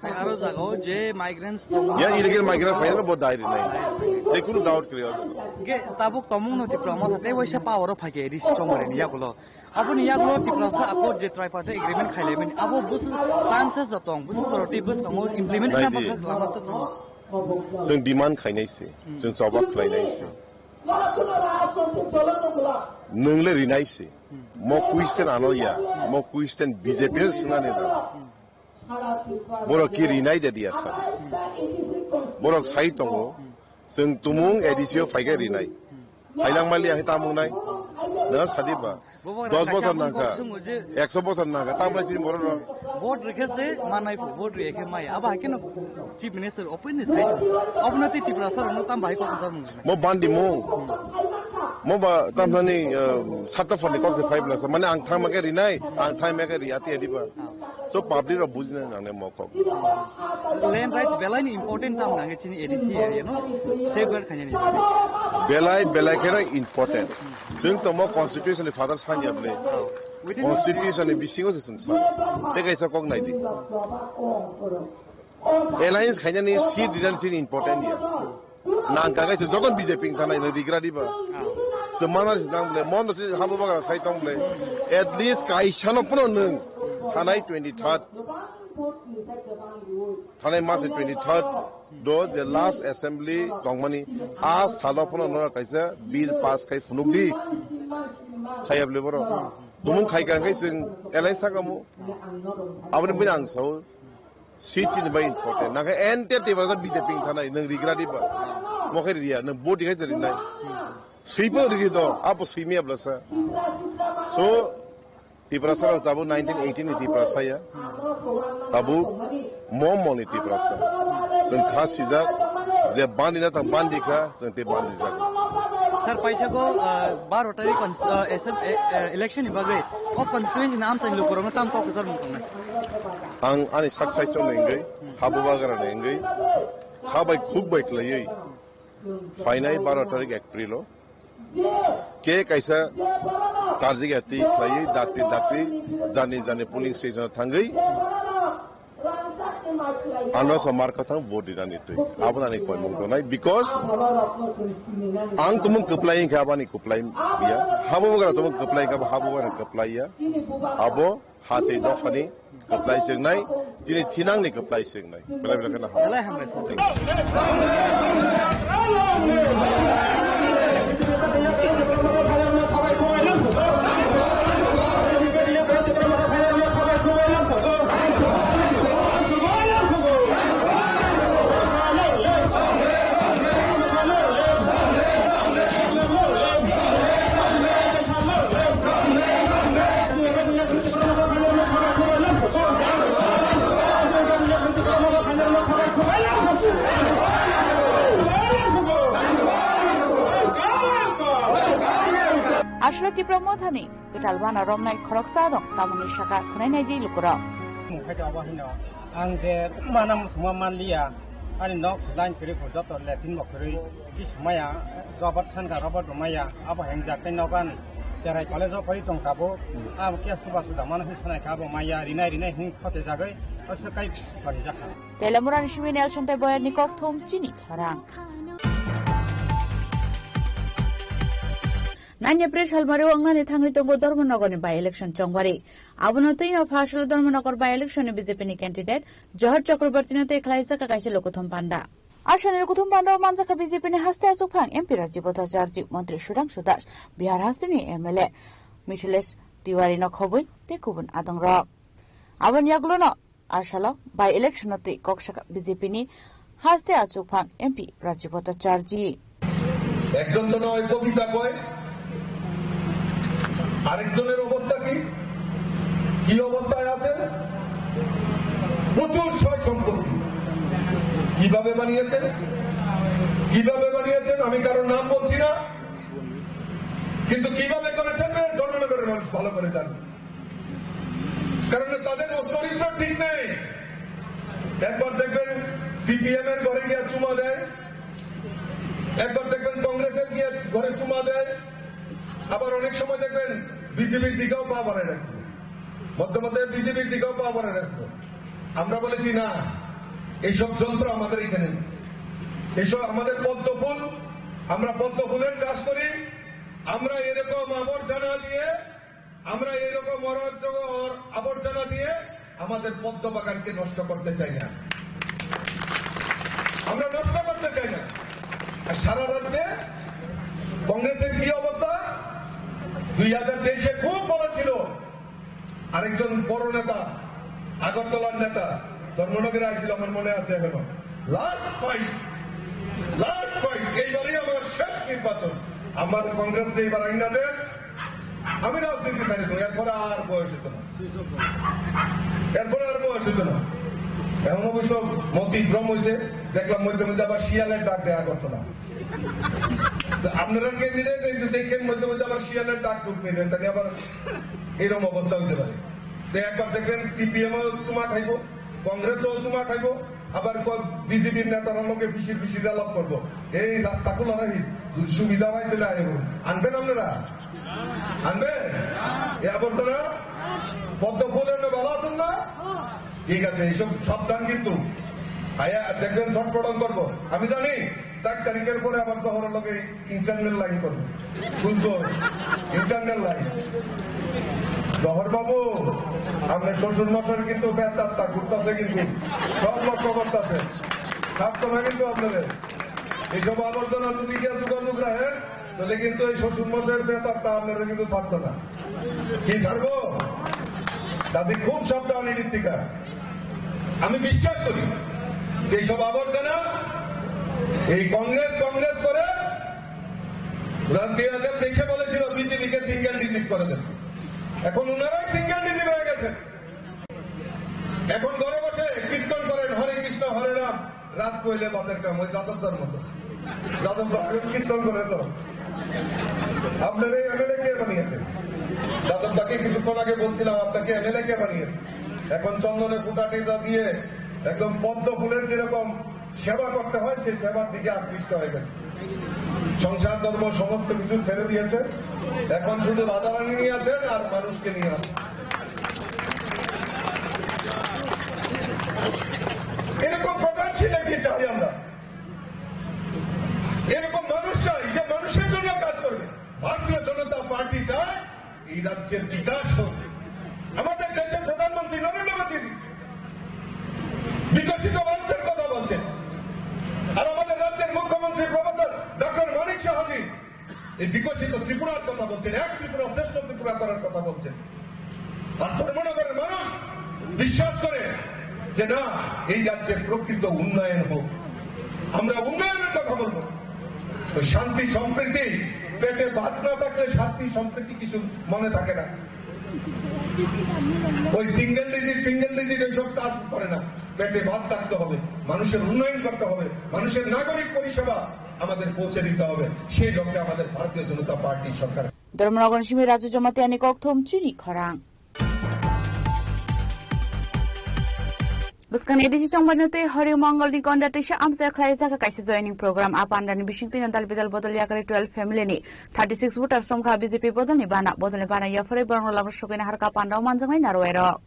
Aro jaga o je migrants tongo. Ya illegal migrant phaina bo dai rwnai. Tei kunu doubt kwrwi o jaga. Ge tabuk tomung no Tipra Motha tei waisa power o phaikhe A D C chongmani yakulo. Aboni yagulo Tiprasa Accord je Tripartite Agreement khailaimani, abo bwswk chances da tong, bwswk jora tei bwskango implement khlama Naidi. Kha lama ta tong. Chwng demand khainai se, chwng choba khlainai se. Nwng le rinai se. Mo question ano ya, mo question B J P o swngnani da. Borok ki rinai de dia sa. Borok sai tongo. Chwng tumung A D C o phaikhe rinai. Phailangmali hai tamung nai. Na sadi ba. Bobo dos rasa bosor kamo nangkha. Kok sungo je. Ekso bosor nangkha. Tambai sini borok rok. Vote rikhe se manai phu, vote rikhe mai. Aba hakeno Chief Minister open ni sai. Obna ti Tiprasa rok no tam bai kok sa mung. Mo bandi mo. Mo ba tamthani, eh, sat ta phone ni kok se five lasa. Mane ang thang ma khe rinai, ang thang ma khe ri ati adi ba. So public rok bujina nangne mo kok. Land rights belai ni important tam nange chini A D C area no. Safeguard khainani. Belai, belai khe important. Chwng to mo constitution ni father sanya ble. Within Constitution ni bisingo se chwng sa. Te kaisa kok nai di. Alliance khainani seat rinani chini important ya. Nang kagai se joton B J P thanai no rigra diba. Te mana se nang ble, mon se habu bagra sai tong ble. At least kaisa no puno nung thanai twenty third. Thanai mas twenty third do je last assembly tongmani a salo puno no kaisa bill pass khai phunuk di. Khayab le boro. Tumung khai kang kai sing alliance sakamu. Aboni bini ang sao. Seat chini bai important. Nang khe entire Tiprasa B J P wng thanai, nwng rigra diba? Mo khe riya, nwng vote riya rinai. Swibo rigi do, abo swimi ablasa. So, Tiprasa rok tabuk nineteen eighteen ni Tiprasa ya. Tabuk mo mo ni Tiprasa. Chwng kha sijak, Je bandi na tang bandi kha, chwng tei bandi jago. Sir, paithago, ah, baro tarik cons-, ah, asem-, eh, eh, election ni bagwi o constituency ni amchaini lukurokno tamo kok kwchar mung tongnai? Ang ani sak saichung ni wngwi, habubagra ni wngwi, ha bai khuk bai khlaiwi phainai baro tarik April o ke kaisa karjik yati khlaiwi dakti dakti jani jani polling station o thangwi ano sa mar kathang vote dinani twi. Abo nani koimung tongnai because ang tumung kwplai wngkha abani kwplai ya. Habubagra tumung kwplai wngkha, habubagra kwplai ya. Abo hati dophani kwplai swngnai, chini thinangni kwplai swngnai. Belai belai kheno hambai. Belai hambai sir. Aswk Tipra Mothani kwtal wana romnai khoroksa dong, tamoni saka khwnai nai di lukurok. Mungkhaida abo hino ang je mana muchungma manliya, ani nok line kwrwi kho joto latrine bo kwrwi. Kis maya, rubber thanka, rubber bo maya, abo hengjak tei nogan cherai college o phai tong tabuk, abo khe suba suda mano hwn sanai kha, abo maya, rinai rinai hwn khote jagwi, aswk kai parijak kha. Telemurani simi Nelson tei Boyerni kokthum chini khorang. Nine April salmari o wngnani thangwi tongo Dharmanagarni by-election chongwari. Abono twino phasalo Dharmanagar by-election ni B J P ni candidate Johar Chakraborty no tei khlaijak kaisa lukuthum panda. Aswkni lukuthum panda o manjakha B J P ni haste achukphang M P Rajiv Bhattacharjee, Montri Sudhangshu Das, Bihar hasteni M L A Mithilesh Tiwari no khobwi tei kubun adongrok. Aboni yagulono asalo by-election o twi kok sakha B J P ni haste achukphang M P Rajiv Bhattacharjee. একজন তো নয়, কবিতা কয়, আরেকজনের অবস্থা কি? কি অবস্থায় আছেন? প্রচুর সয় সম্পত্তি। কিভাবে বানিয়েছেন? কিভাবে বানিয়েছেন? আমি কারোর নাম বলছি না, কিন্তু কিভাবে করেছেন, ধর্মনগরের মানুষ ভালো করে জানেন। কারণ তাদের চরিত্র ঠিক নেই। একবার দেখবেন সিপিএম এর ঘরে গিয়ে চুমা দেয়, একবার দেখবেন কংগ্রেসের গিয়ে ঘরে চুমা দেয়, আবার অনেক সময় দেখবেন বিজেপির দিকেও পা বাড়ায় রাখছে, মধ্যে মধ্যে বিজেপির দিকেও পা বাড়ায় রাখছে। আমরা বলেছি, "না, এইসব যন্ত্র আমাদের এখানে নেই।" এইসব আমাদের পদ্ম ফুল, আমরা পদ্ম ফুলের চাষ করি। আমরা এরকম আবর্জনা দিয়ে, আমরা এরকম অরাজকর আবর্জনা দিয়ে আমাদের পদ্ম বাগানকে নষ্ট করতে চাই না, আমরা নষ্ট করতে চাই না। আর সারা রাজ্যে কংগ্রেসের কি অবস্থা? দুই হাজার তেইশে খুব বড় ছিল, আরেকজন বড় নেতা, আগরতলার নেতা, ধর্মনগরে আইছিল, আমার মনে আছে এখনো। লাস্ট ফাইট, লাস্ট ফাইট, এইবারই আমার শেষ নির্বাচন। আমার কংগ্রেস এইবার আইন না দেন, আমি রাজনীতি ছাড়ি দেবো, এরপরে আর বয়স হতো না, এরপরে আর বয়স হতো না। এখন অবশ্য মতি ভ্রম হয়েছে, দেখলাম মধ্যে মধ্যে আবার শিয়ালের ডাক দেয়া করতো না। তো আপনারা ক্যান্ডিডেট এই যে দেখেন মধ্যে মধ্যে আবার শিয়ালের ডাক ঢুকতে দেন, তাহলে আবার এরকম অবস্থা হইতে পারে। তো একবার দেখবেন সিপিএম ও চুমা খাইবো, কংগ্রেস ও চুমা খাইবো, আবার বিজেপির নেতারা লোকে বিশির বিশির আলাপ করবো। এই রাস্তা খোলা রাখিস, যদি সুবিধা হয় তাহলে আইব। আনবেন আপনারা? আনবেন? এ আবর্জনা পদ্ম ফুলের না ভালো আছেন না? ঠিক আছে, এইসব সাবধান কিন্তু। আয়া দেখবেন ছটপটন করবো। আমি জানি চার তারিখের পরে আবার শহরের লোকে ইন্টারনাল লাইন করবো, বুঝবো, ইন্টারনাল লাইন। জহর বাবু, আপনার শ্বশুর মশাই কিন্তু বেতাত্তা ঘুরতেছে, কিন্তু সব লক্ষ্য করতেছে, থাকতো না কিন্তু আপনাদের এইসব আবর্জনা যদি গিয়ে যোগাযোগ রাখেন, তাহলে কিন্তু এই শ্বশুর মশাইয়ের বেতাত্তা আপনারা কিন্তু ছাড়তো না। কি ছাড়বো? কাজে খুব সাবধান এই দিক থেকে। আমি বিশ্বাস করি যে সব আবর্জনা এই কংগ্রেস, কংগ্রেস করে ওরা দুই হাজার তেইশে বলেছিল বিজেপিকে সিঙ্গেল ডিজিট করে দেবে। এখন ওনারাই সিঙ্গেল ডিজিট হয়ে গেছে। এখন ঘরে বসে কীর্তন করেন, "হরে কৃষ্ণ, হরে রাম।" রাত কইলে বাতের কাম, ওই যাদবদার মতো। যাদবদা কীর্তন করে তো। আপনার এই এমএলএ কে বানিয়েছে? যাদবদাকে কিছুক্ষণ আগে বলছিলাম, আপনাকে এমএলএ কে বানিয়েছে? এখন চন্দনে ফুটাটিতা দিয়ে একদম পদ্ম ফুলের যেরকম সেবা করতে হয়, সেই সেবার দিকে আকৃষ্ট হয়ে গেছে। সংসার ধর্ম সমস্ত কিছু ছেড়ে দিয়েছে, এখন শুধু রাধারানী নিয়ে আছেন আর মানুষকে নিয়ে আছেন। এরকম প্রধান সেনাকে চাই আমরা, এরকম মানুষ চাই যে মানুষের জন্য কাজ করবে। ভারতীয় জনতা পার্টি চায় এই রাজ্যের বিকাশ হোক। আমাদের দেশের প্রধানমন্ত্রী নরেন্দ্র মোদী বিকশিত ভারতের কথা বলছেন, আর আমাদের রাজ্যের মুখ্যমন্ত্রী প্রফেসর ডক্টর মানিক সাহাজি এই বিকশিত ত্রিপুরার কথা বলছেন, এক ত্রিপুরা শ্রেষ্ঠ ত্রিপুরা করার কথা বলছেন। আর ধর্মনগরের মানুষ বিশ্বাস করে যে না, এই রাজ্যের প্রকৃত উন্নয়ন হোক, আমরা উন্নয়নের কথা বলবো। ওই শান্তি সম্প্রীতি, পেটে ভাত না থাকলে শান্তি সম্প্রীতি কিছু মনে থাকে না। ওই সিঙ্গেল ডিজিট, ফিঙ্গেল ডিজিট এইসব কাজ করে না। পেটে ভাত থাকতে হবে, মানুষের উন্নয়ন করতে হবে, মানুষের নাগরিক পরিষেবা আমাদের পৌঁছে দিতে হবে। সেই লক্ষ্যে আমাদের ভারতীয় জনতা পার্টি সরকার। Dharmanagar simi Raju Jamatia ni kokthum chini khorang. Bwskangni edisi chongmani tei Hari Mangal ni konda teisa amchai khlaijak kaisa joining program. A pandani bising tino dal bidal bodol yakari twelve family ni thirty six voters somkha B J P bodol ni bana. Bodol ni bana yaphari borokno lama sokina harka panda o manjaknai narwai rok.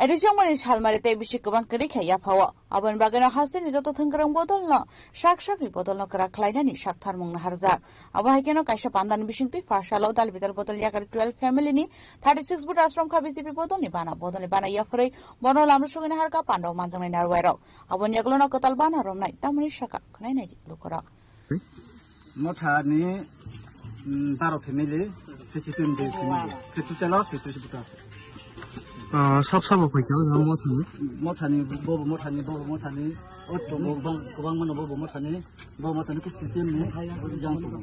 Edisi chongmani salmari tei bisi kwbang kwrwi khe yaphao. Aboni bagwino hasteni joto thwngkwrwng bodolno sak sakni bodolno kwrak khlainani saktharmung naharjak. Abo hai kheno kaisa pandani bisingtwi first salo dal bidal bodol yakari twelve family ni thirty six vote ashram kha B J P bodolni bana, bodolni bana yaphorwi bono lamrwsogwi naharkha panda o manjaknai narwai rok. Aboni yagulono kwtal bana romnai tamoni saka khwnai naidi lukurok. Mothani, mm, baro family, fifty two family, fifty two chalo, fifty two. Ah, sab sabo phaikha o mothani. Mothani, bobo mothani, bobo mothani, o tongo bang, kwbang mano bobo mothani, bobo mothani khe system ni jang tongo.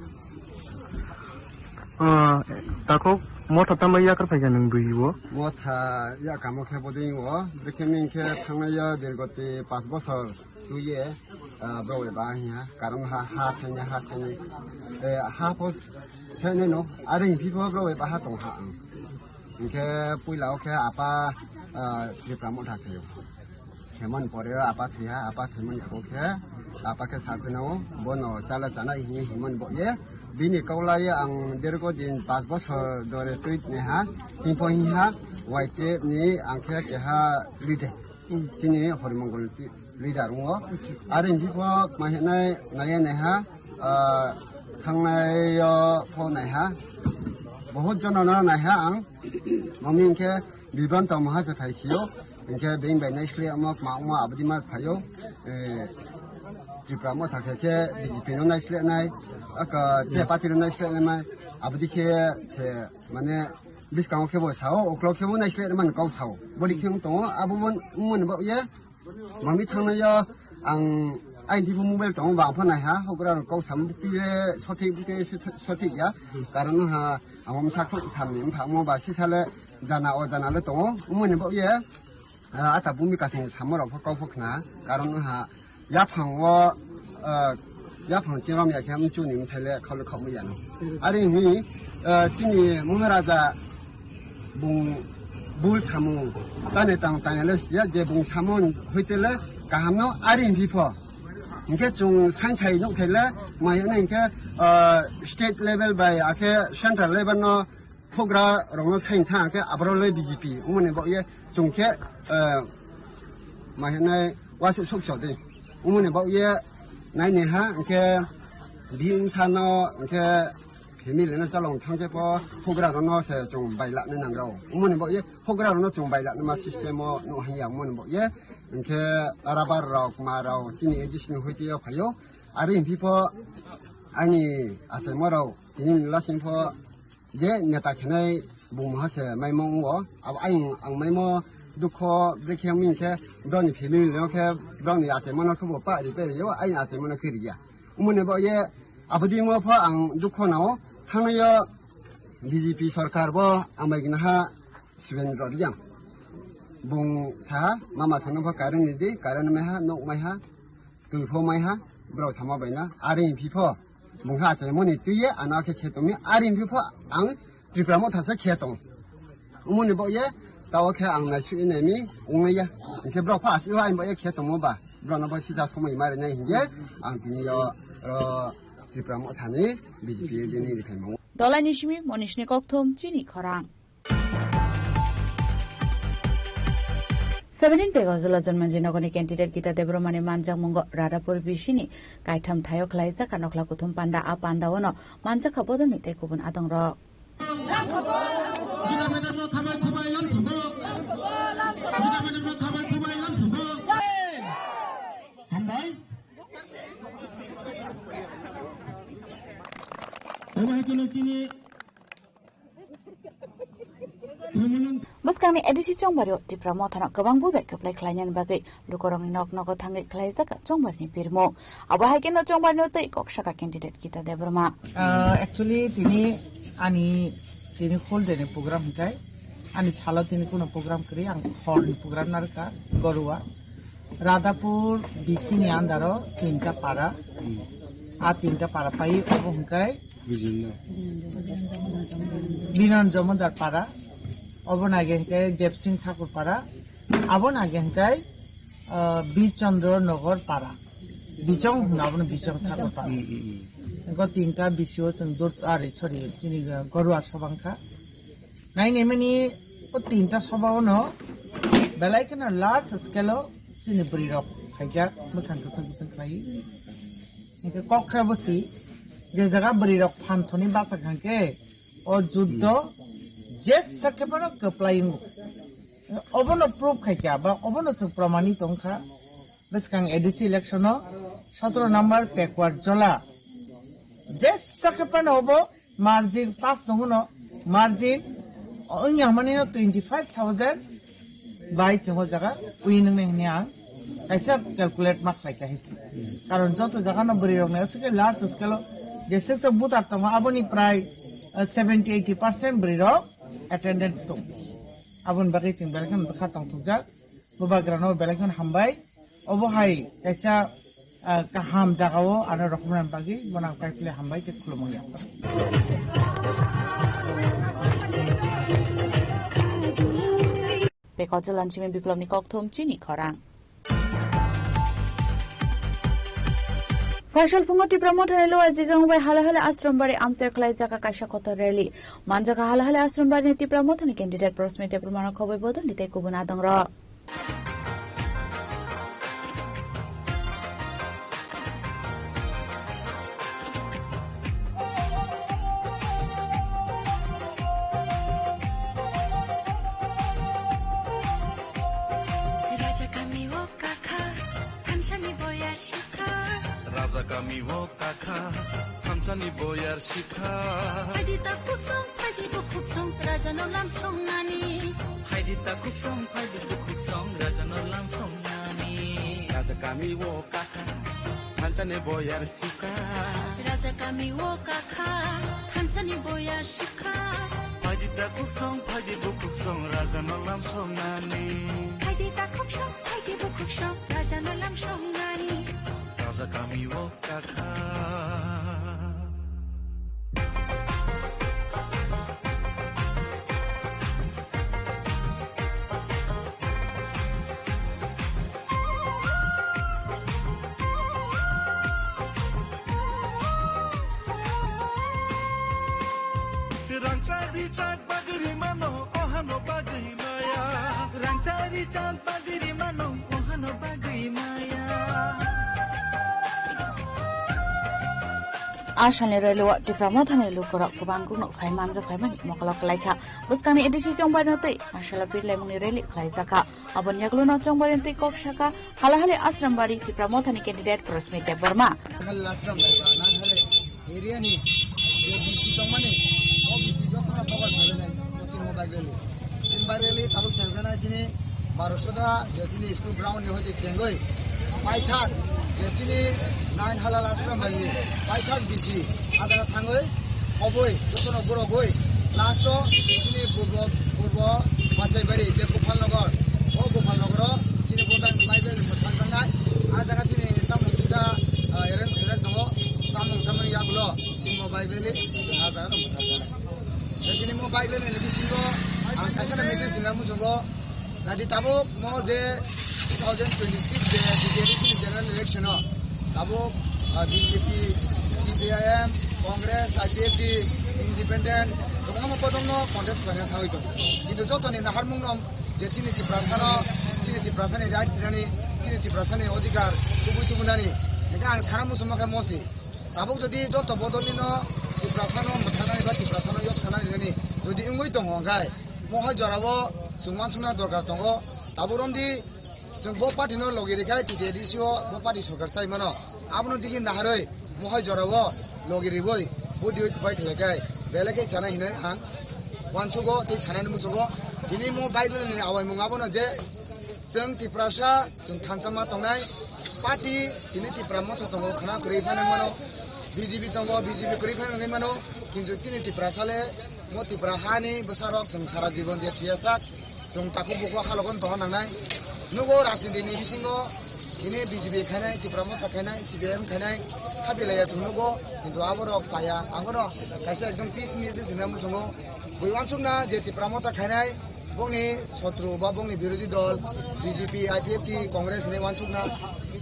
Ah, tako motha tamo yakar phaikha nwng bui o? Motha yakamo khe boding o, brekhe ming khe thangnai ya dirgoti pas bosor. Tuye, ah, bro bai ba hiya, karon ha, ha thani, ha thani, eh, ha po thani no, are hi po bro bai ba ha tong ha ang. Hinkhe puila o khe apa, ah, Tripura motha khayo. Khemon pore apa thiya, apa khemon ko khe, apa khe sa kheno, bono chala chana hi himon bo ye, bini kaula ye ang dergo din pas bosor dore tuit ne ha, himpo hi ha, waite ni ang khe keha lide. Chini Horimongol ti-, leader wngo. Are himpi pho ma hinai naiya naiha, ah, thangnai o pho naiha. Bahut jono no naiha ang. Mami hinkhe bibranto maha se thai sio. Hinkhe being bai naisleh omo kma omo abdi ma thaio. Eh, Tripura motha khe khe B J P no naisleh nai. Aka te party no naisleh nai mai. Abdi khe se Mane, bwskango khe bo sao, uklok khe bo naisleh man kok sao. Boni khe wng tongo, abo mon-, wngmani bo ye, mami thangnaio ang aini tipo mobile tongo, bang pha naiha, hokra rok kok sam bukti ye sothik, bukti ye sothik ya. Karon ha, amo msa khok thamni, mphang mo ba sisale jana o jana le tongo, wngmani bo ye. Ah, ata bumi kasing samorok pho kok pho khna, karon wngha yaphang o, ah, yaphang chimam ya khe mchuni mthaile khalo khokma yano. Ari hwnwi, ah, chini Maharaja bung bul samung tane tang tang le siya je bung samung hoitele kahamno ari hwnwi pho. Hinkhe chwng sain sai nuk thaile maya hinkhe, ah, state level bai akhe central level no phogra rokno sain thang khe aboro le B J P wngmani bo ye chwng khe, eh, ma hinai wasu suk chok de wngmani bo ye nai ne ha hinkhe bini bwsa no hinkhe family no chalong thang khe pho phogra rokno se chwng bai laknai nang rw wngmani bo ye phogra rokno chwng bai laknai ma system o no hanya wngmani bo ye hinkhe rabar rok ma rok chini A D C ni hoite o phaio ari himpi pho ani achaima rok tini lasing pho je neta khenai bung moha se maimo wngo. Abo ayung ang maimo dukho brekhe wngmi khe broni family no khe broni achaimano khe bo pa ri pe rio, ayung achaimano khe riya. Umoni bo ye abodi mo pho ang dukho nao thangnaio B J P sorkar bo amai gina ha Subendra Reang. Bung saha mama thano pho current ni di, current mai ha, nok mai ha. Twi pho mai ha, borok sama bai na, ari phi pho, bung ha achai moni twi ye, ano khe khe tong mi, ari phi pho, ang Tipra Motha se khe tong. Umoni bo ye, tao khe ang nai sui nai mi, ung ya. Hingkhe borok pha asi ha, ang bo ye khe tongmo ba, borok no bo sisa somoi ma rinai hingkhe, ang tini yo, ro, Tipra Motha ni B J P ye jeni rikhai mango. Dolai ni simi, Monish ni kokthum, chini khorang. Seventeen Pegojula Jonmanji Nogorni candidate Gita Debbarmani manjakmungo Radhapur B C ni kaitham thaio khlaijak a nokla kuthum panda. A pandao no manjakha bodolni tei kubun adongrok. Hambai. Obo hai kheno chini Bwskangni A D C chongbario Tipra Mothano kwbang bubai kwplai khlainani bagwi lukurokni nok nogo thangwi khlaijak chongbarini pirmung. Abo hai kheno chongbarino twi kok saka candidate Gita Debbarma. Ah, actually, tini ani tini whole day ni program hikai, ani salo tini kuno program kwrwi, ang horni program narwkha, Gorua. Radhapur B C ni under o tinta para. A tinta para pai obo hwnkhe Binan Jomodar para, obo nage hwnkhe Debsing Thakur para, abo nage hwnkhe, ah, Bir Chandra Nagar para. Bichong hwno abono Bichong Thakur para. Hwnkhe tinta B C o chwng dot, ari, sorry, chini Gorua sobangkha. Nainimani o tinta sobao no belai kheno large scale o chini bwrwi rok khaijak, mwkhang kwchang kwchang khlai. Hwnkhe kok khe bo si, je jaga bwrwi rok phan thoni bachak hwnkhe o juddo jesa khe phano kwplai wngo. Obono proof khaikha ba obono chwng pramani tongkha. Bwskang A D C election o sotoro number Pekuar Jola. Jesa khe phano obo margin pass tongo no, margin wngya hwnmani no twenty five thousand bai chwng o jaga winning nai hwnwi ang kaisa calculate ma khlai kha hinsi. Karon joto jaga no bwrwi rok ni aswk khe large scale o jesa khe voter tongo aboni prai, eh, seventy eighty percent bwrwi rok attendance tongo. Aboni bagwi chwng belai kheno bwkha tongthokjak. Bubagrano belai kheno hambai. Obo hai kaisa, ah, kaham jagao ano rohornani bagwi bono ang kaiphilwi hambai tei khulumung ya. Pekot Jalan Simi Biplobni kokthum chini khorang. Phaisal phungo Tipra Mothani Lower Jijong bai Halahali Ashram Bari amchai khlai jaka kaisa kotor rally. Manjaka Halahali Ashram Bari ni Tipra Mothani candidate Prosmit Debbarmano khoboi bodolni tei kubun adongrok. Raja kami o kakha, thansani boyar sikha. Raja kami o kakha, thansani boyar sikha. Phaidi ta khuksong, phaidi bukhuksong, raja no lam songnani. Phaidi ta khuksong, phaidi bukhuksong, raja no lam songnani. Raja kami o kakha, thansani boyar sikha. Raja kami o kakha, thansani boyar sikha. Phaidi ta khuksong, phaidi bukhuksong, raja no lam songnani. Phaidi ta khuksong, phaidi bukhuksong, raja no lam songnani. Raja kami o kakha. Rangchak richak bagwi mano, ohano bagwi maya. Rangchak richak bagwi mano, ohano bagwi maya. A salni rally o Tipra Mothani lukurok kwbang kukno phai manjak phaimani mokolo kwlaikha. Bwskangni A D C chongbarino twi masala birlaimungni rally khlaijakha. Aboni yagulo no chongbarino twi kok saka Halahali Ashram Bari Tipra Mothani candidate Prosmit Debbarma. Halahali Ashram Bari ba, nang hale area ni je B C tongmani, o B C jotono cover khainai, o chini mobile rally. Chini mobile rally tabuk sengjaknai chini Barosota, je chini school ground ni hoite sengwi, paithak, je chini nine Halahali Ashram Bari, paithak B C, a jaga thangwi, khobwi, jotono borogwi, last o chini purbo, purbo Panchai Bari, je Gopal Nagar, o Gopal Nagar o chini bo bang mobile rally bo thangjaknai, a jaga chini tamni Bike rally ni bisingo ang kaisa na message rwna muchungo. Nadi tabuk mo je two thousand twenty-six je B J D C ni general election o tabuk, ah, B J P, C P I M, Congress, I P F T, Independent, kwbangma bodolno contest khlaina thangwi tongo. Kintu jotoni naharmung no je chini Tiprasano, chini Tiprasani right sinani, chini Tiprasani odhikar tubui tubunani, hingke ang sana muchungo khe mosi. Tabuk jodi joto bodolni no Tiprasano mwthangnani ba Tiprasano yok sanani nani jodi wngwi tongo hwnkhe, mohai jorao chwng uansukna dorkar tongo. Tabuk romdi chwng bo party no logi rikha, T T A D C o bo party sorkar chai mano. Abono digi naharwi mohai jorao logi riwi budi bai khlaikhai belai khe chana hinwi ang uansugo tei sanani muchungo. Tini mo bike rally ni awaimung abono je chwng Tiprasa chwng thansa ma tongnai party tini Tipra motha tongo khna kwrwi phano mano, B J P tongo, B J P kwrwi phano wngwi mano, kintu chini Tiprasa le mo Tipra hani bwsarok chwng sara jibon je thuya sak. Chwng takhuk bukhuk halogo tongna nangnai. Nugo rajniti ni bisingo tini B J P khainai, Tipra Motha khainai, C P I M khainai, khabilaiya chwng nugo, kintu aborok chaya. Ang bono kaisa ekdom peace message hinwi muchungo. Bui uansukna je Tipra Motha khainai, bongni sotru ba bongni birodhi dol, B J P, I P F T, Congress hinwi uansukna.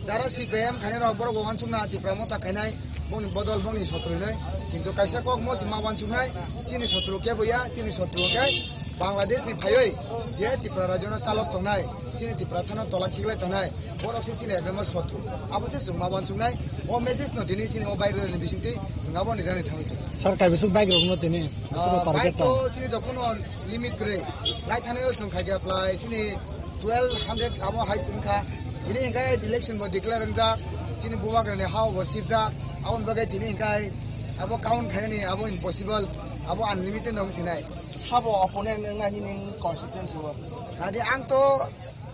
Jara C P I M khainai rok borok bo uansukna Tipra Motha khainai, bongni bodol bongni sotru hinwi. Kintu kaisa kok mo se ma uansuknai, chini sotru kebo ya, chini sotru khe Bangladesh ni phaiwi je Tripura rajyo no chalok tongnai, chini Tiprasa no tola khiklai tongnai, borok se chini ekdom sotru. Abo se chwng ma uansuknai, o message no tini chini o bike rally ni bisingtwi chwng abo ni rani thangwi tongo. Sir, kaibisuk bike rok no tini, ah, aswk target bike tong? To chini jokhon o limit kwrwi, lai thani o chwng khai khe apply, chini twelve hundred abo hai wngkha. Tini hingkhe election bo declare wngjak, chini bubagrani ha bo sibjak, aboni bagwi tini hingkhe abo count khainani abo impossible, abo unlimited no wngsinai. Sabo opponent wngna nini constituency o? Nadi ang to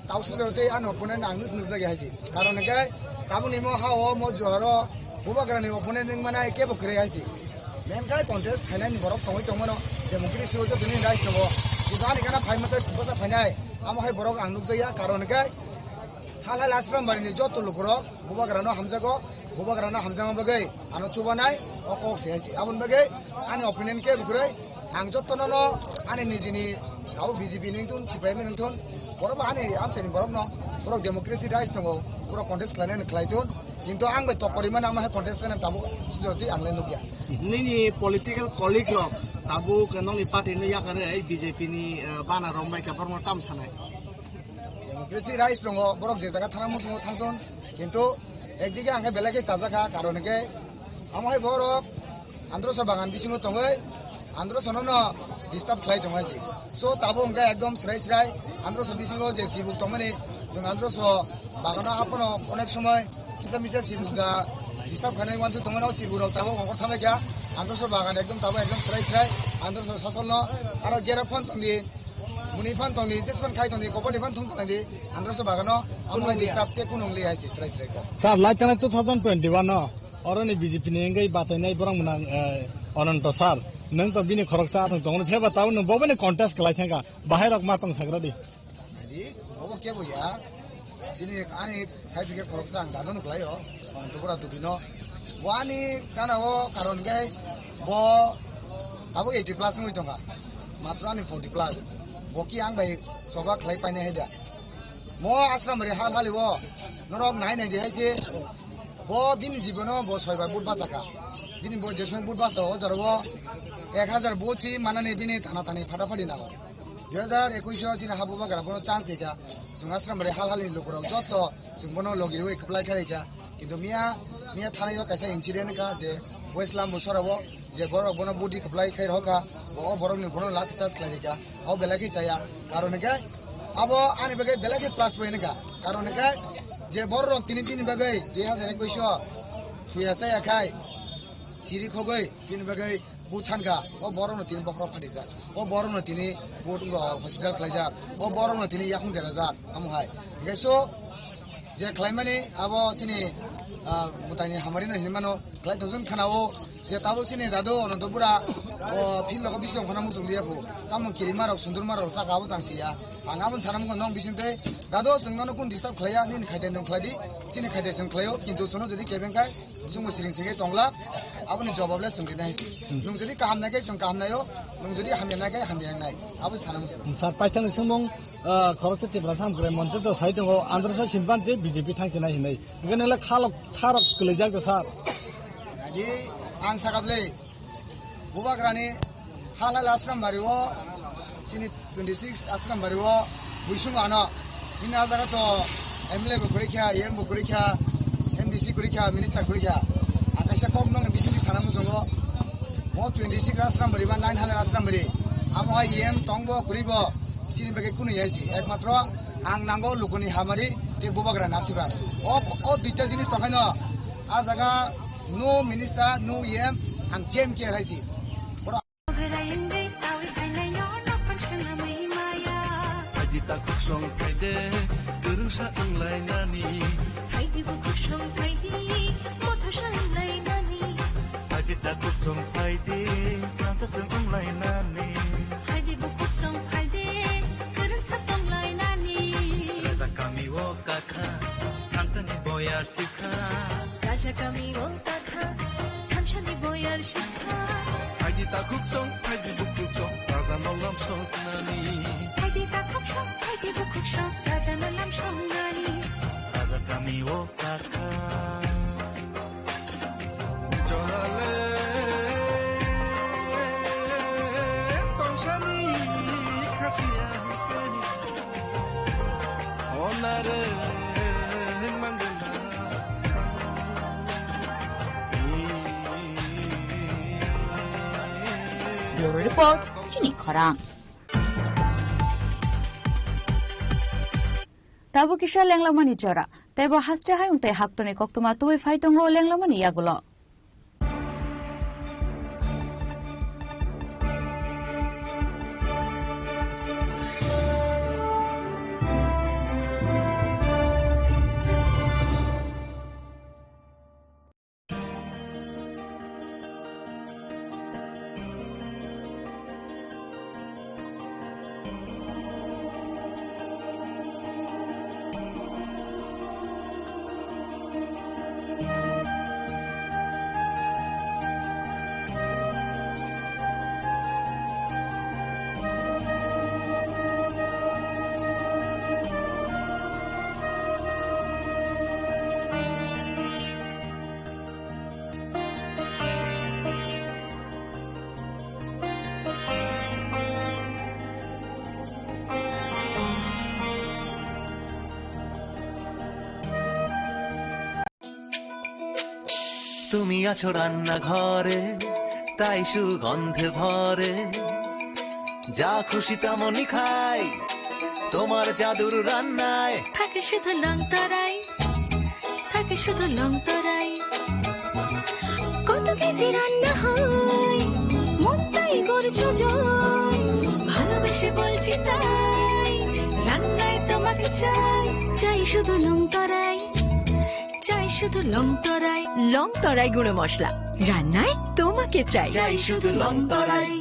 tausi jora tei ano opponent ang nus nukjagwi haisi. Karon hingkhe tabukni mo ha o mo juharo bubagrani opponent wngmana kebo kwrwi haisi. Mengkai contest khainani borok tongwi tongmano, democracy o jotoni right tongo. Kintu ani gana phaima tei bwsa phainai, amo hai borok ang nukjakya. Karon hingkhe halhai Ashram Bari ni joto lukurok bubagrano hamjago, bubagrano hamjakma bagwi ano chubanai, o kok se haisi. Aboni bagwi ani opinion kebo kwrwi, ang jotono no ani nijini abo B J P ni wngthun, C P I M ni wngthun, borok bo ani amchaini borok no, borok democracy rights tongo, borok contest khlainani khlai thun, kintu ang bai tokkori mani amo hai contest khlainani tabuk sujoti ang le nukya. Nini political colleague rok tabuk nokni party no yakarwi B J P ni, eh, bana rok bai khe borokno tam sanai. Democracy rights tongo, borok je jaga thana muchungo thangthun, kintu ekdike ang khe belai khe chajakha, karon hingkhe amo hai borok androso bagan bisingo tongwi androso no no disturb khlai tongo haisi. So tabuk hingkhe ekdom srai srai androso bisingo je sibuk tongmani, chwng androso bagano aphano onek somoi kisa misa sibuk da disturb khainai uansuk tongmani, o sibuk rok tabuk ongkhor thamlaikha. Androso bagan ekdom tabuk ekdom srai srai androso sosol no aro gera phone tongdi. Muni phan tongdi, jet phan khai tongdi, kopor ni phan thung tongdi, androso bagano, amo hai disturb te kunung li hai se srai srai ko. Sir, lai thanai two thousand twenty-one no, oro ni B J P ni wngwi batainai borok mwnang, eh, Ananto sir. Nwng to bini khoroksa athang tongo, pheba tabo nwng bo bini contest khlai thangkha, bahai rok ma tong sagra di. Di, obo kebo ya. Sini ani side ke khoroksa ang dano nuklai o. Ang tubura tubino. Wani kana o karon gai bo abo eighty plus wngwi tongkha. Matro ani forty plus. Bo ki ang bai choba khlai paine hai da. Mo Ashram Bari hal hali o. Norok nai nai di hai se. Bo bini jibono bo soibar but bachakha. Bini bo je song but bacha o jaro o ek hazar bo si manani bini thana thani phata phati nango. Dui hazar ekush o chini ha bubagra bono chance rikha. Chwng Ashram Bari hal halni lukurok joto chwng bono logi rwi kwplai kha rikha. Kintu miya, miya thanai o kaisa incident wngkha je West Lambu sora o je borok bono budi kwplai khai rohorkha, bo o borokni bono lathi charge khlai rikha. O belai khe chaya. Karon hwnkhe abo ani bagwi belai khe plus point wngkha. Karon hwnkhe je borok tini bini bagwi dui hazar ekush o thuya chaya khai chiri khogwi bini bagwi Bo sankha, o borokno tini bokhorok phatijak, o borokno tini bo wngkha hospital khlaijak, o borokno tini yakung derajak, amo hai. Hingke so, je khlaimani abo chini, ah, mwtaini hamari no hinwi mano, khlai tongthun khana o, je tabuk chini dadu Ananto bura, o field rogo bising khana muchung liya bo, tamo kirima rok, sundurma rok saka abo tang siya. Ang aboni sana mungkha nong bising tei gado chwng nono kun disturb khlaiya, nini khaide nwng khlai di, chini khaide chwng khlaio, kintu chwngno jodi kebeng khai, chwngbo siring singwi tongla, aboni jawab le chwng rinai. Nwng jodi kaham nai khe chwng kaham naio, nwng jodi hamya nai khe hamya nai, abo sana mungkha. Sir, paithakni sumung, ah, khoroksa Tipra Samkrai Moncho to sai tongo, Andhra Sar Sinpan je B J P thang chinai hinwi. Hingke nang le khalok, kharok kwlaijak de, sir. Agi ang sakap le, Bubagrani halal Ashram Bari o, chini twenty six Ashram Bari o, buisung ano, bini a jaga to M L A bo kwrwi kha, E M bo kwrwi kha, M D C kwrwi kha, minister kwrwi kha. Ang kaisa kok nokni bisingtwi sana muchungo, mo twenty six Ashram Bari ba nine halal Ashram Bari, amo hai E M tongbo kwrwi bo, chini bagwi kunu ya si, ekmatro ang nango lukuni hamari tei bubagra nasiba. O, o duita jinis tongkhaino, a jaga no minister, no E M, ang J M K hai si. Phaidi ta khuksong phaide, kwrwngsa wnglainani. Phaidi bo khuksong phaidi, mothosa wnglainani. Phaidi ta khuksong phaidi, thansasong wnglainani. Phaidi bo khuksong phaidi, kwrwngsa tonglainani. Raja kami o kakha, thansani boyar sikha. Raja kami o kakha, thansani boyar sikha. Phaidi ta khuksong, phaidi bo khuksong, raja no lamsoknani. Phaidi ta khuksong, phaidi bo khuksong, raja no lamsoknani. Raja kami o kakha. Jorale tongsani khasiya. Onare mangena. Bureau Report, chini khorang. Tabuk kisa lenglamani jora. Teibo haste hayung tei haktorni koktwma tubui phai tongo lenglamani yagulo. তুমি আছো রান্নাঘরে, তাই সুগন্ধে ভরে। যা খুশি তেমনই খাই, তোমার জাদুর রান্নায়। থাকে শুধু লং তরাই, থাকে শুধু লং তরাই। কত কেজি রান্না হয়, মনটাই করছো জয়। ভালোবেসে বলছি তাই, রান্নায় তোমাকে চাই, চাই শুধু লং তরাই। চাই শুধু লং তরাই, লং তরাই গুঁড়ো মশলা। রান্নায় তোমাকে চাই। চাই শুধু লং তরাই।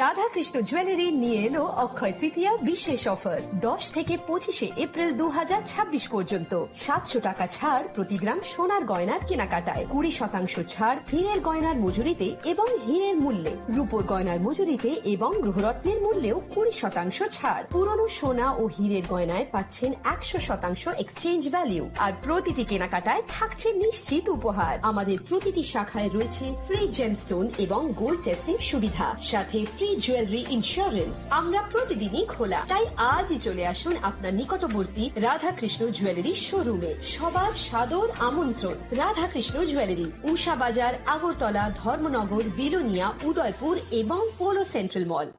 রাধাকৃষ্ণ জুয়েলারি নিয়ে এলো অক্ষয় তৃতীয়া বিশেষ অফার। দশ থেকে পঁচিশে এপ্রিল দু হাজার ছাব্বিশ পর্যন্ত সাতশো টাকা ছাড় প্রতি গ্রাম সোনার গয়নার কেনাকাটায়, কুড়ি শতাংশ ছাড় হীরের গয়নার মজুরিতে এবং হীরের মূল্যে, রূপোর গয়নার মজুরিতে এবং গ্রহরত্নের মূল্যেও কুড়ি শতাংশ ছাড়। পুরনো সোনা ও হীরের গয়নায় পাচ্ছেন একশো শতাংশ এক্সচেঞ্জ ভ্যালু, আর প্রতিটি কেনাকাটায় থাকছে নিশ্চিত উপহার। আমাদের প্রতিটি শাখায় রয়েছে ফ্রি জেমস্টোন এবং গোল্ড টেস্টিং সুবিধা, সাথে ফ্রি জুয়েলারি ইন্স্যুরেন্স। আমরা প্রতিদিনই খোলা, তাই আজই চলে আসুন আপনার নিকটবর্তী রাধাকৃষ্ণ জুয়েলারি শোরুমে। সবার সাদর আমন্ত্রণ। রাধাকৃষ্ণ জুয়েলারি, উষা বাজার, আগরতলা, ধর্মনগর, বিলোনিয়া, উদয়পুর এবং polo central mall.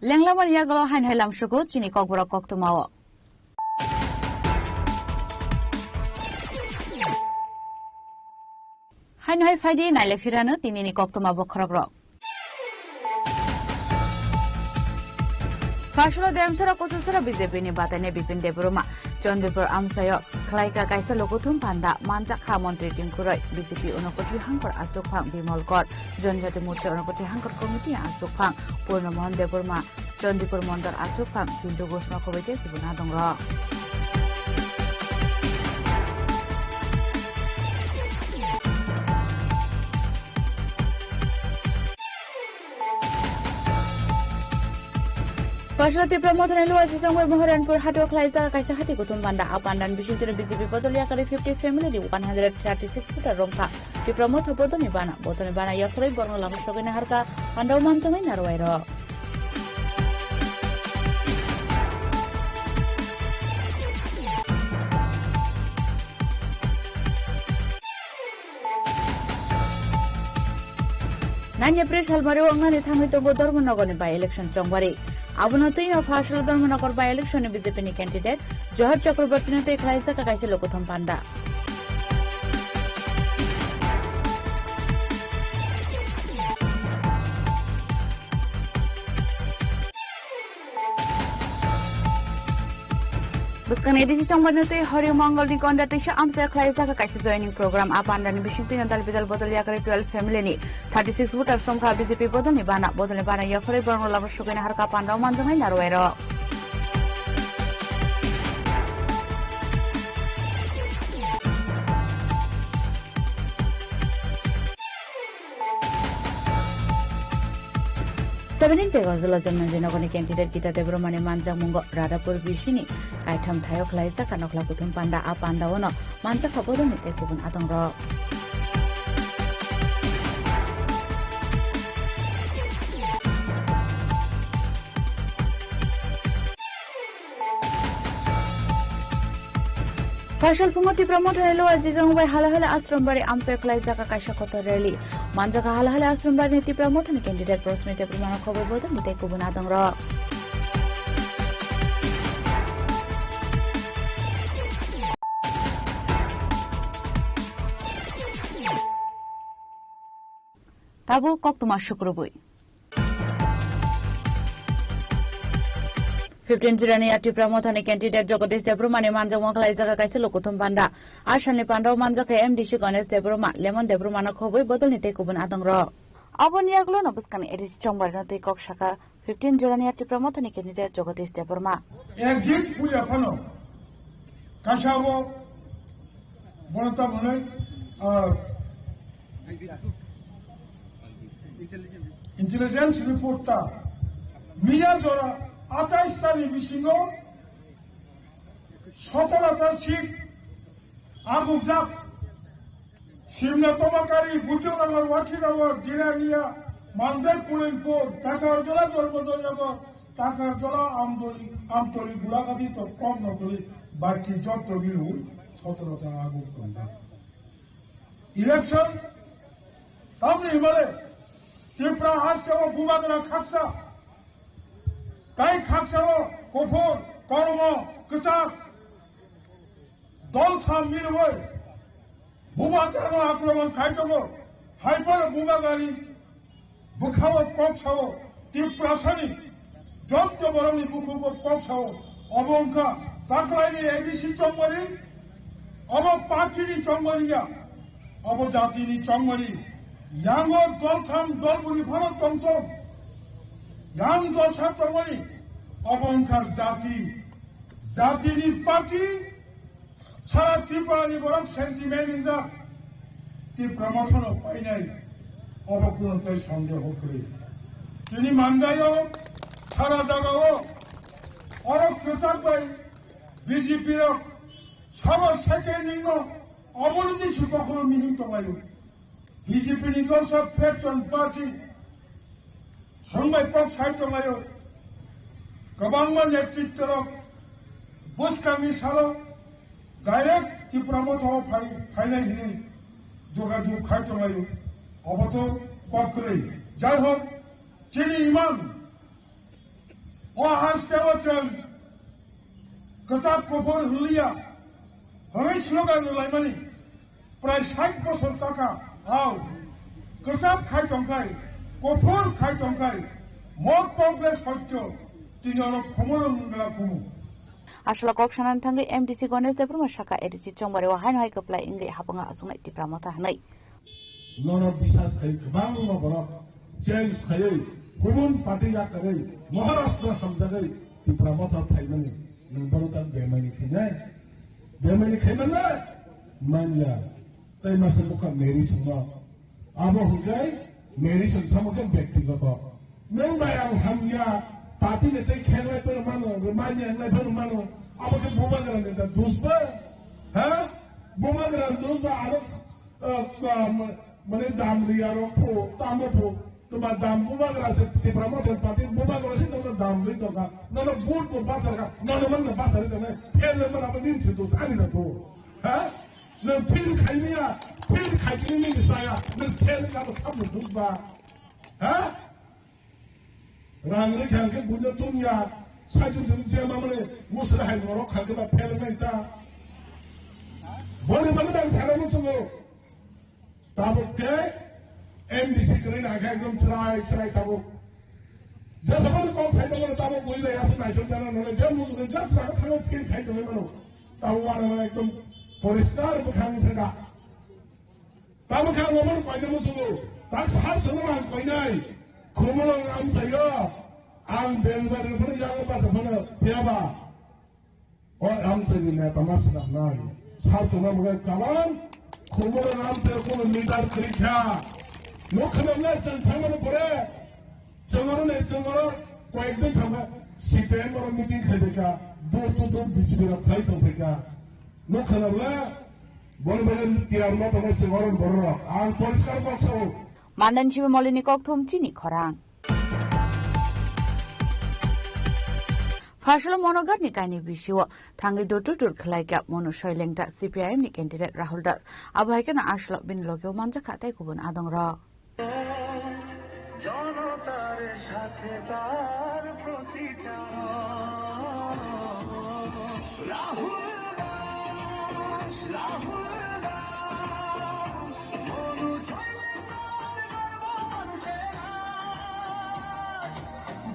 Lenglamani yagulo haino hai lamsugo chini kokborok koktwmao. Haino hai phaidi naile phirano tinini koktwma bokhorokrok. Phasalo Demsora Kuchulsora B J P ni bataini Bipin Debbarma, Chandipur amsaio khlaika kaisa lokothum panda manjakha montri Tinku Roy, B J P unokoti hangkor achukphang Bimal Kor, Janjati Morcha unokoti hangkor committee achukphang Purna Mohan Debbarma, Chandipur Mondol achukphang Pintu Ghosh no khoboi tei kubun adongrok. Phasalo Tipra Mothani Lower Sisongbai Moharanpur hato khlaijak kaisa hati kuthum panda. A pandani bisingtwi B J P bodol yakarwi fifty family ni one hundred thirty six voter romkha. Tipra Motha bodolni bana, bodolni bana yakarwi borokno lama sogwina harkha, pandao manjaknai narwai rok. Nine April salmari o wngnani thangwi tongo Dharmanagarni by-election chongbari. Abono twino Phasalo Dharmanagar by-election ni B J P ni candidate Johar Chakraborty no tei khlaijak kaisa lokothum panda. Bwskangni A D C chongbarno tei Hari Mongolni konda teisa amchai khlaijak kaisa joining program. A pandani bisingtwi no dal bidal bodol yakarwi twelve family ni thirty six voters romkha B J P bodolni bana. Bodolni bana yakarwi borokno lama sogwina harkha, pandao manjaknai narwai rok. Seventeen Pegajula Janmanjay Nagarni candidate Gita Debbarmani manjakmungo Radhapur B C ni kaitham thaio khlaijak kha nokhla kuthum panda. A pandao no manjakha bodolni tei kubun adongrok. Phasal phungo Tipra Mothani Lower Jijong bai Halahali Ashram bari amchai khlaijak kaisa kotor rally. Manjakha Halahali Ashram bari ni Tipra Mothani candidate Rosmi Debbarmano khoboi bodolni tei kubun adongrok. Tabuk koktwma sukrubwi. Fifteen Jiraniya Tipra Mothani candidate Jagadish Debbarmani manjakmung khlaijak kaisa lokothum panda. A salni pandao manjakha M D C Ganesh Debbarma, Lemon Debbarmano khoboi bodolni tei kubun adongrok. Aboni yagulono bwskangni A D C chongbarino tei kok sakha fifteen Jiraniya Tipra Mothani candidate Jagadish Debbarma. Exit pulia phano kaisa o bono tamo hwnwi, ah, intelligence report ta miya jora atais tani bisingo sotoro ta seat agukjak. Simna Tomakari, Bujongnagar, Wakhinagar, Jiraniya, Mandai, Pulinpur, Takarjala, Dormojoynagar, Takarjala, Amdoli, Amtoli, Gulagadi, to kom nokoli, baki jotto milu sotoro ta agung tongjak. Election tamni himale Tripura haste o bubagra khaksa, tai khaksa o kuphur, kormo, kwchak, dol tham mirwi bubagrano akromon khai tongo. Hai phano bubagrani bwkhao kok sao, Tiprasani jotto borokni bukhugo kok sao. Obo wngkha taklaini A D C chongmari, obo partyni chongmari ya, obo jatini chongmari. Yango doltham dolbuni phano tongthok, yang dolsa tongmani, obo wngkha jati, jatini party. Sara Tripura ni borok sentiment wngjak, Tipra Mothano painai, obo kuno tei sondeho kwrwi. Chini mandaio sara jagao orok kwchak bai B J P rok sabo second ningno obolni si bokhoro mihim tonglaio. B J P ni dosha faction party swngbai kok sai tonglaio. Kwbangma netritworok bwskangni salo direct Tipra Motha o phai, phainai hwnwi jogajog khai tonglaio. Obo to kok kwrwi. Jai hok, chini iman o haste o chwng kwchak kuphur hwnliya hwnwi slogan rwlaimani prai sait bosor taka. Hao, kwchak khai tongkhai, kuphur khai tongkhai, mot kok le soityo. Aswla kok sanani thangwi M D C Ganesh Debbarma saka A D C Chongbari o haino hai kwplai wngwi hapwng achuknai Tipra Motha hwnwi. Nono bisas khai kwbangma borok change khaiwi kubun party yakarwi Maharashtra hamjagwi Tipra Motha phaimani nwng bono tak bemani khainai. Bemani khaimanna manya. Tei masa bwkha Mary songno. Abo hwnkhe Mary song samo khe byaktigoto. Nwng bai ang hamya, party ni tei khenglai phano mano, manya wnglai phano mano. Abo khe bubagra ni da dusba. Ha? Bubagra dusba aro, ah, ah, ma-, mane dam riya rok pho, tamo pho. Tuma dam bubagra se Tipra Motha party bubagra se nono dam ri tongka. Nono vote bo bachar ka. Nono man na bachar ka na. Phel le mana ba nim se to ani na to. Ha? Nwng phil khaimaya, phil khaikhe nini saya, nwng phel wngkha bo samung bukba. Ha? Rang rwkha hwnkhe buino tungya, saichung chwng je mamani musra hai norok kha khe ba phel wngnai ta. Boni bagwi ang sanai muchungo. Tabuk khe M D C kwrwi nangkhe ekdom chwrai chwrai tabuk. Jesaboni kok khai tongmani tabuk bui bai aswk naisuk jana nole je muchungo jak jaga thango phil khai tongwi mano. Tabuk uanama ekdom poriskar bwkhani thangkha. Tabuk khe ang omono koina muchungo. Tak sal thwngmano ang koinai. Khumulwng amchaio. Ang belbari phano yago basa phano phiyaba. O amchaini neta ma swnamnai. Sal thwngna bagwi kalan. Khumulwng amchaio kono leader kwrwi kha. Nuk khwnamnai chwng thangmani pore. Chwng oro nai, chwng oro koyekdin thangkha, C P I M oro meeting khai phaikha, door to door B J P rok khai tong phaikha. Nuk khwnabla, boni bagwi tiyar ma tongo chwng oro borok rok. Ang poriskar kok sao. Mandan sibe molini kokthum chini khorang. Phaisalo Monogarni kaini bisio thangwi door to door khwlaikha Monu Soilengta C P I M ni candidate Rahul Das. Abo hai kheno aswlao bini logeo manjakha tei kubun adongrok. জনতার সাথে তার প্রতিটা রাহুল দাস, রাহুল দাস, মনোজ হইলে তার গর্ব মানুষের আশ।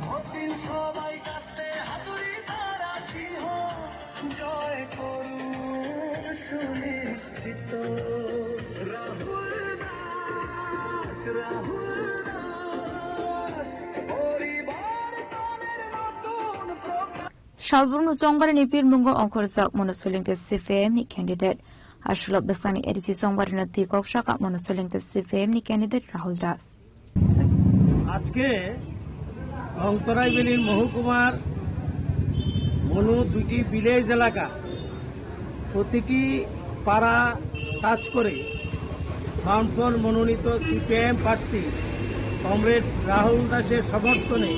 ভোটদিন সবাই কাঁদতে হাতুড়ি তারা চিহ্ন জয় করুন সুনিশ্চিত। রাহুল দাস, রাহুল দাস, পরিবর্তনের নতুন প্রকাশ। Salbrum no Chongbarini pirmungo ongkhorjak Monu Soilengta C P I M ni candidate. Aswlao bwskangni A D C Chongbarino twi kok saka Monu Soilengta C P I M ni candidate Rahul Das. আজকে লংতরাই বেলির মহকুমার মনু দুইটি ভিলেজ এলাকা, প্রতিটি পাড়া টাচ করে বামফ্রন্ট মনোনীত সিপিআইএম প্রার্থী কমরেড রাহুল দাসের সমর্থনে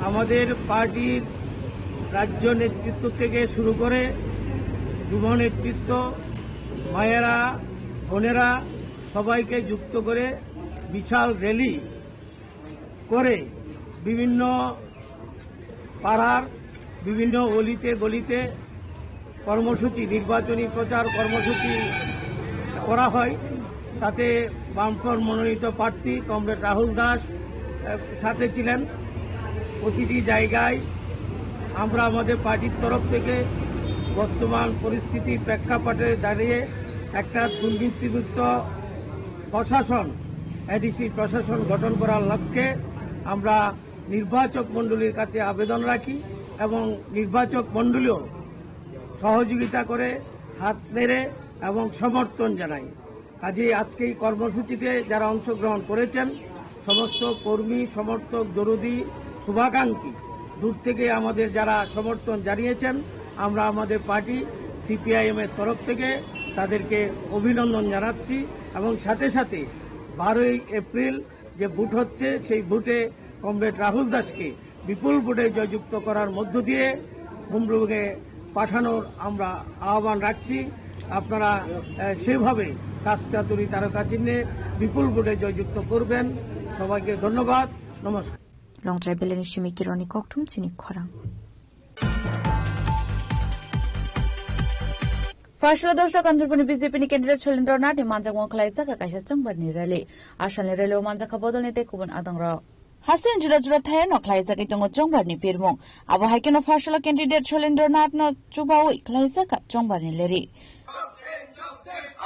আমাদের পার্টির রাজ্য নেতৃত্ব থেকে শুরু করে যুব নেতৃত্ব, মায়েরা, বোনেরা সবাইকে যুক্ত করে বিশাল র‍্যালি করে বিভিন্ন পাড়ার বিভিন্ন অলিতে গলিতে কর্মসূচি, নির্বাচনী প্রচার কর্মসূচি করা হয়। তাতে বামফ্রন্ট মনোনীত প্রার্থী কমরেড রাহুল দাস, আহ, সাথে ছিলেন। প্রতিটি জায়গায় আমরা আমাদের পার্টির তরফ থেকে বর্তমান পরিস্থিতির প্রেক্ষাপটে দাঁড়িয়ে একটা দুর্নীতিমুক্ত প্রশাসন, এডিসি প্রশাসন গঠন করার লক্ষ্যে আমরা নির্বাচক মণ্ডলীর কাছে আবেদন রাখি এবং নির্বাচক মণ্ডলীও সহযোগিতা করে, হাত নেড়ে এবং সমর্থন জানাই। কাজেই আজকে এই কর্মসূচিতে যারা অংশগ্রহণ করেছেন, সমস্ত কর্মী, সমর্থক, দরদি, শুভাকাঙ্ক্ষী, দূর থেকে আমাদের যারা সমর্থন জানিয়েছেন, আমরা আমাদের পার্টি সিপিআইএম এর তরফ থেকে তাদেরকে অভিনন্দন জানাচ্ছি এবং সাথে সাথে বারোই এপ্রিল যে ভোট হচ্ছে, সেই ভোটে কমরেড রাহুল দাসকে বিপুল ভোটে জয়যুক্ত করার মধ্য দিয়ে ভোমরুঙে পাঠানোর আমরা আহ্বান রাখছি। আপনারা, আহ, সেভাবে কাস্তাতুরি তারকা চিহ্নে বিপুল ভোটে জয়যুক্ত করবেন। সবাইকে ধন্যবাদ। নমস্কার। Longtrai belai ni simi kironi kokthum chini khorang. Phaisalo dosta Kanchanpurni B J P ni candidate Shalendra Nath ni manjakmung khwlaijak kaisa chongbarni rally. Asalni rally o manjakha bodolni tei kubun adongrok. Haste jora jora thaya no khlaijagwi tongo chongbarni pirmung. Abo hai kheno Pharsalo candidate Sholendra Nath no chubawi khlaijak kha chongbarni leri.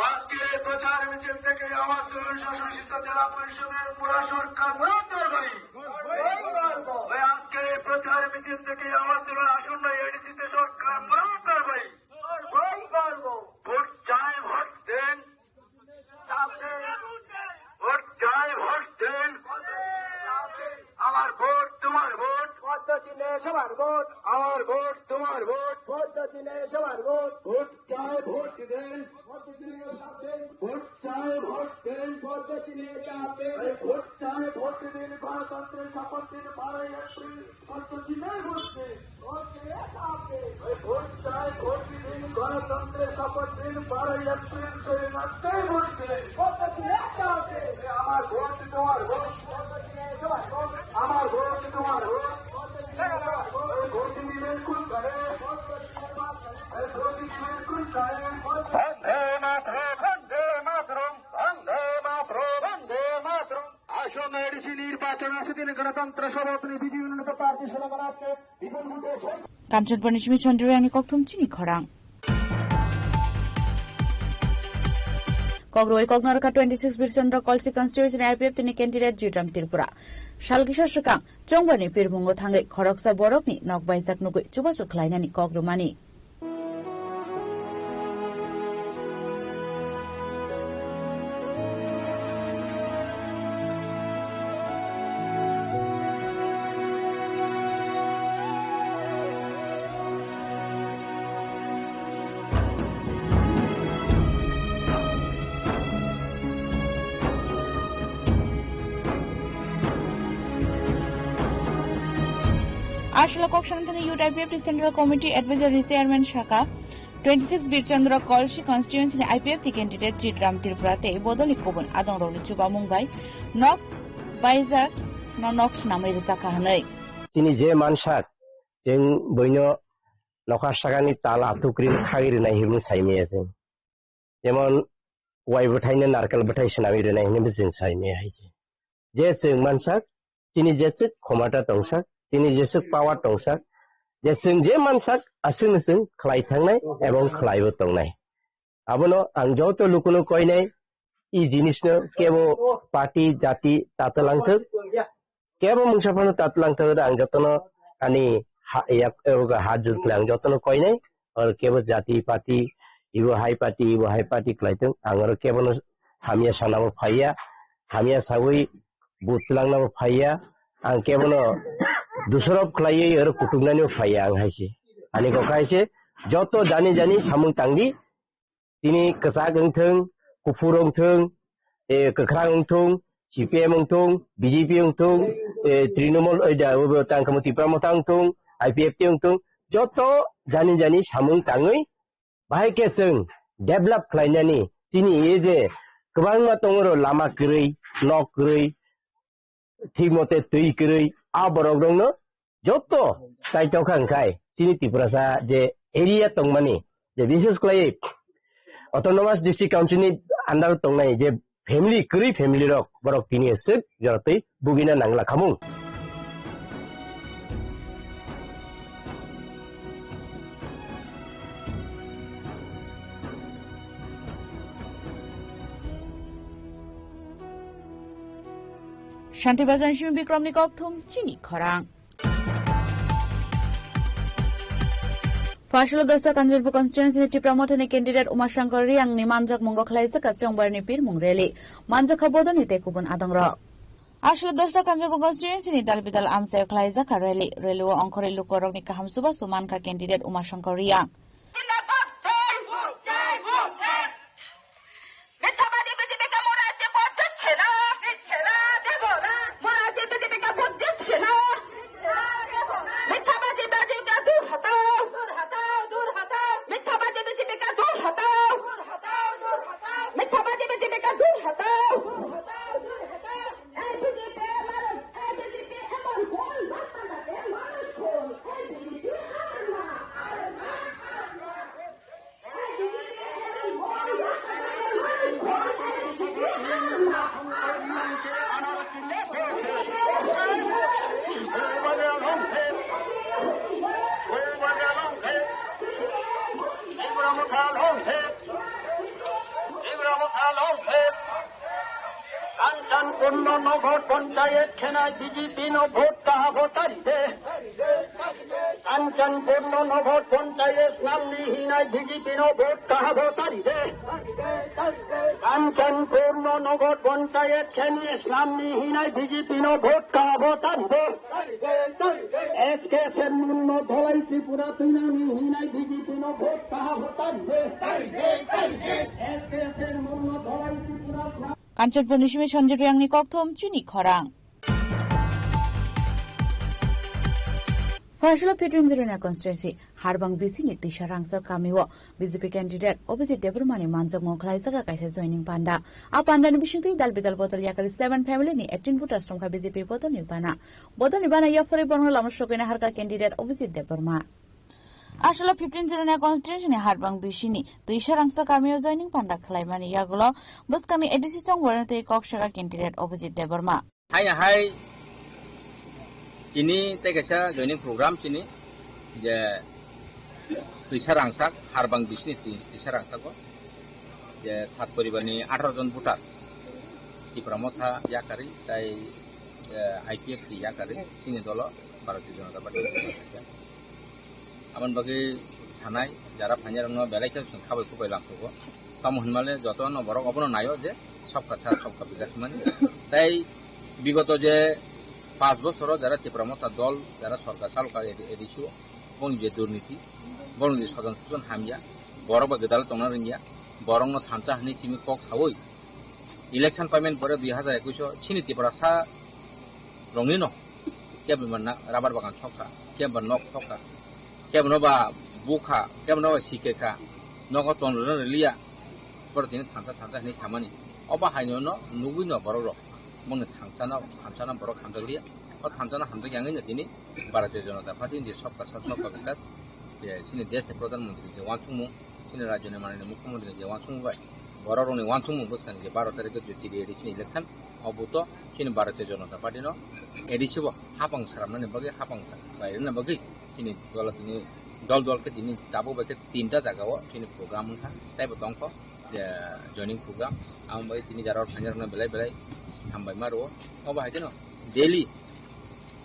আজকের এই প্রচার মিছিল থেকে আওয়াজ তুলুন শাসন শাসিত জেলা পরিষদের পুরা সরকার মুরাদ দরবারি। ভাই, আজকের এই প্রচার মিছিল থেকে আওয়াজ তুলুন আসন্ন এডিসিতে সরকার মুরাদ দরবারি। ভোট চাই, ভোট দিন। ভোট চাই, ভোট দিন। আমার ভোট, তোমার ভোট। পদ্ম চিহ্নে সবার ভোট। আমার ভোট, তোমার ভোট। পদ্ম চিহ্নে সবার ভোট। ভোট চাই, ভোট দিন। ভোট চাই, ভোট দিন। পদ্ম চিহ্নে চাপ দিন। এই ভোট চাই, ভোট দিন। গণতন্ত্রের শপথ দিন, বারোই এপ্রিল। পদ্ম চিহ্নে ভোট দিন। ভোট চাই, চাপ দিন। এই ভোট চাই, ভোট দিন। গণতন্ত্রের শপথ দিন, বারোই এপ্রিল। সৈরাচারকে ভোট দিন। পদ্ম চিহ্নে চাপ দিন। আমার ভোট, তোমার ভোট। পদ্ম চিহ্নে সবার ভোট। আমার ভোট, তোমার ভোট। পদ্ম চিহ্নে চাপ দিন। এই ভোট দিন, বিবেক করুন, করে। পদ্ম চিহ্নে চাপ দিন। এই ভোট দিন, বিবেক করুন, করে। বন্দে মাতরম, বন্দে মাতরম, বন্দে মাতরম, বন্দে মাতরম। আসন্ন এডিসি নির্বাচন আসন্ন দিনে গণতন্ত্র সভাপতি বিজেপি মনোনীত প্রার্থী সমাগম আজকে বিপুল ভোটে জয়। কাঞ্চনপুর নিশমি চন্দ্রিয়াংনি kokthum chini khorang. Kokroi koknarkha twenty six Birchandra Kolsi constituency ni I P F T ni candidate Jitram Tripura. Salkisa swkang chongbarni pirmungo thangwi khoroksa borokni nok baijak nugwi chubachu khlainani kok rwmani. Aswla kok sana thangwi Youth I P F T Central Committee Advisory Chairman saka, twenty six Birchandra Kolsi constituency ni I P F T candidate Jitram Tripura tei bodolni kubun adongrokni chubamung bai nok baijak no nok swnamwi rwjakha hwnwi. Chini je mansak, chwng boino nokha sakani tala tukri khagwi rwnai hinwi saimaya chwng. Jemon, wai bwthaino narkel bwthai swnamwi rwnai hinwi bo chwng saimaya hai se. Je chwng mansak, chini jeswk khomata tongsak, chini jeswk power tongsak, je chwng je mansak, aswkno chwng khlai thangnai ebong khlaibo tongnai. Abono ang joto lukuno koinai, i jinisno kebo party, jati, tatalang thwk, kebo mungsa phano tatalang thwk, ang jotono ani ha-, yak, yak, ha jur khlai ang jotono koinai, or kebo jati party, ibo hai party, ibo hai party khlai thwk, ang oro kebono hamya sanabo phaiya, hamya sawi but twlangnabo phaiya, ang kebono dusorob khlaiwi oro kutuknani phaiya ang hai se. Ani kok hai se, joto jani jani samung tangdi, tini kwchak wng thung, kuphur wng thung, eh, kwkhrang wng thung, C P M wng thung, B J P wng thung, eh, Trinamool, eh, da, obo tang kamo Tipra Motha wng thung, I P F T wng thung, joto jani jani samung tangwi, bahai khe chwng develop khlainani, chini e je kwbangma tongo ro lama kwrwi, nok kwrwi, thik mote twi kwrwi, a borok rokno joto chaitokha hwnkhai chini Tiprasa je area tongmani, je bishes khlai Autonomous District Council ni under tongnai je family kwrwi family rok borok tini swk joratwi bugina nangla khamung. Shanti Bazar simi Bikramni kokthum chini khorang. Pharsalo dosta Kanchanpur constituency ni Tipra Mothani candidate Uma Shankar Riang ni manjak mungo khlaijak chongbar ni pirmung rally. Manjak kha bodoni tei kubun adongrok. Aswk dosta Kanchanpur constituency ni dal bidal amchaio khlaijak kha rally. Rally o ongkhorwi lukurokni kaham chubachu mankha candidate Uma Shankar Riang. Kanchanpur no nogot panchayat khenai B J P no vote kahabo tari de. Kanchanpur no nogot panchayat snamni hinai B J P no vote kahabo tari de. Kanchanpur no nogot panchayat kheni snamni hinai B J P no vote kahabo tari de. S K Sharma no dholai Tripura twinani hinai B J P no vote kahabo tari de. S K Sharma no dholai Tripura. Kanchanpur ni simi Sanjay Riyang ni kokthum chini khorang. Phasalo Phitwin Jirina constituency Harbang bisini Twisa Rangsa kamio B J P candidate Abhijit Debbarma ni manjakmung khlaijak kaisa joining panda. A panda ni bisingtwi dal bidal bodol yakari seven family ni eighteen voters tongkha B J P bodol ni bana. Bodol ni bana yaphari borno lama sokina harka candidate Abhijit Debbarma. Aswkla fifteen zero nine constituency ni Harbang bisini Twisa Rangsa kamio joining panda khlaimani yagulo bwskangni A D C chongbolni tei kok saka candidate Abhijit Debbarma. Hai hai tini tei kaisa joining program chini je Twisa Rangsak Harbang bisini twi-, Twisa Rangsago je sat poribarni atharo jon voter Tipra Motha yakarwi tai, eh, I P F T yakarwi chini dolo Bharatiya Janata Party. Aboni bagwi sanai, jara phainai rokno belai khe chwng khabai khubai lamsogo. Tamo hwnmale joto no borok obono naio je sabka sath sabka bikas hwnmani. Tai bigoto je panch bosoro jara Tipra Motha dol, jara sorkar chalokha A D C o, boni je durniti, boni je sojon sujon hamya, borok bai gwdal tongna rwngya, borokno thansa hwnwi simi kok saui, election payment pore dui hazar ekush o chini Tiprasa rokni no kebo ba na-, rubber bagan sokha, kebo ba nok sokha, kebo no ba bukha, kebo no ba sikekha, nogo tongrwna rwliya, borok tini thansa thansa hinwi samani. Obo haino no nugwi no borok rok boni thansano, thansano borok hamjakliya. O thansano hamjakya wngwi no tini Bharatiya Janata Party ni je sabka sath sabka bikas, je chini desh ni Pradhan Mantri je uansukmung, chini rajyo ni mananiya Mukhyamantri ni je uansukmung bai, borok rokni uansukmung bwskang je baro tarikh o je T D A D C ni election, o vote o chini Bharatiya Janata Party no A D C bo hapang sramnani bagwi, hapang khlairwna bagwi chini dol tini dol dol khe tini tabuk bai khe tinta jaga o chini program wngkha, teibo tongkho je joining program. Amo bai tini jara o phainai rokno belai belai hambai ma rwo. Obo hai kheno daily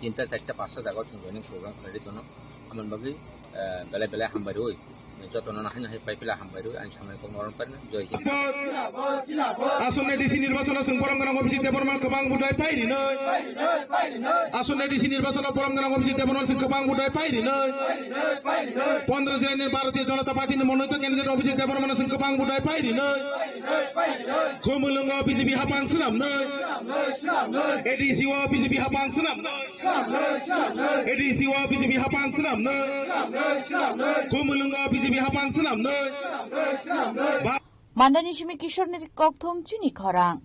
tinta charta pasta jaga o chwng joining program khlai tono. Amoni bagwi, eh, belai belai hambai rwi. Jotono nahai nahai pai pila hambai rwi. Ani samani kokno ron parina. Joy Hind. Aswk ni D C nirbachon o chwng borom gwnang Abhijit Debbarma kwbang budai pai rinwi. Aswk ni D C nirbachon o borom gwnang Abhijit Debbarma chwng kwbang budai pai rinwi. Pondro July ni Bharatiya Janata Party ni monoito candidate Abhijit Debbarma chwng kwbang budai pai rinwi. Khumulwngo B J P hapang swnamnwi. A D C o B J P hapang swnamnwi. A D C o B J P hapang swnamnwi. Khumulwngo B J P hapang swnamnwi. Ba- Mandani simi Kishorni kokthum chini khorang.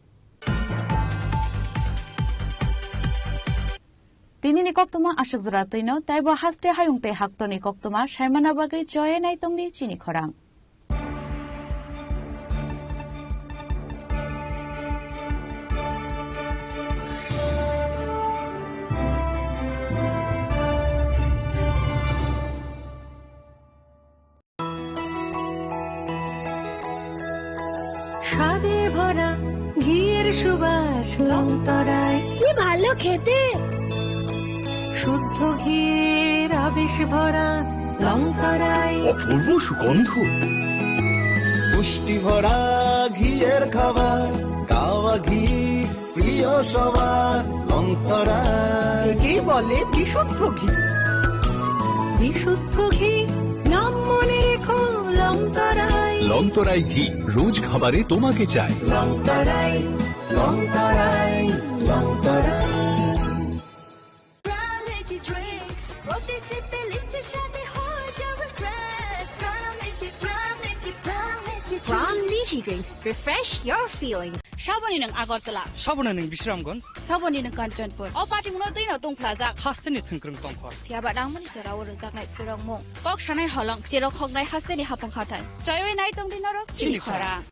Tinini koktwma aswk jora twino, taibo haste hayung tei haktorni koktwma saimana bagwi choye naitongdi chini khorang. স্বাদে ভরা ঘিয়ের সুবাস লংতরায়। কি ভালো খেতে। শুদ্ধ ঘিয়ের আবেশ ভরা লংতরায়। অপূর্ব সুগন্ধ। পুষ্টি ভরা ঘিয়ের খাবার, গাওয়া ঘি প্রিয় সবার লংতরায়। একেই বলে বিশুদ্ধ ঘি। বিশুদ্ধ ঘি নাম মনে রেখো লংতরায়। লংতরায় ঘি রোজ খাবারে তোমাকে চাই। লংতরায়, লংতরায়, লংতরায়। Prime Energy Drink, প্রতি সিপে লিচির স্বাদে হয়ে যাবে fresh। Prime Energy, Prime Energy, Prime Energy Drink। Prime Energy Drink, refresh your feelings. Saboni nwng Agartala. Saboni nwng Bisramganj. Saboni nwng Kanchanpur. O party mungno twi no tongphlajak. Hasteni thwngkwrwng tongkhor. Phiya ba nangmani jora o rwjaknai phwrwngmung. Kok sanai holong, cherok hoknai hasteni hapung hathai. Choiwi nai tongdi norok chini khorang.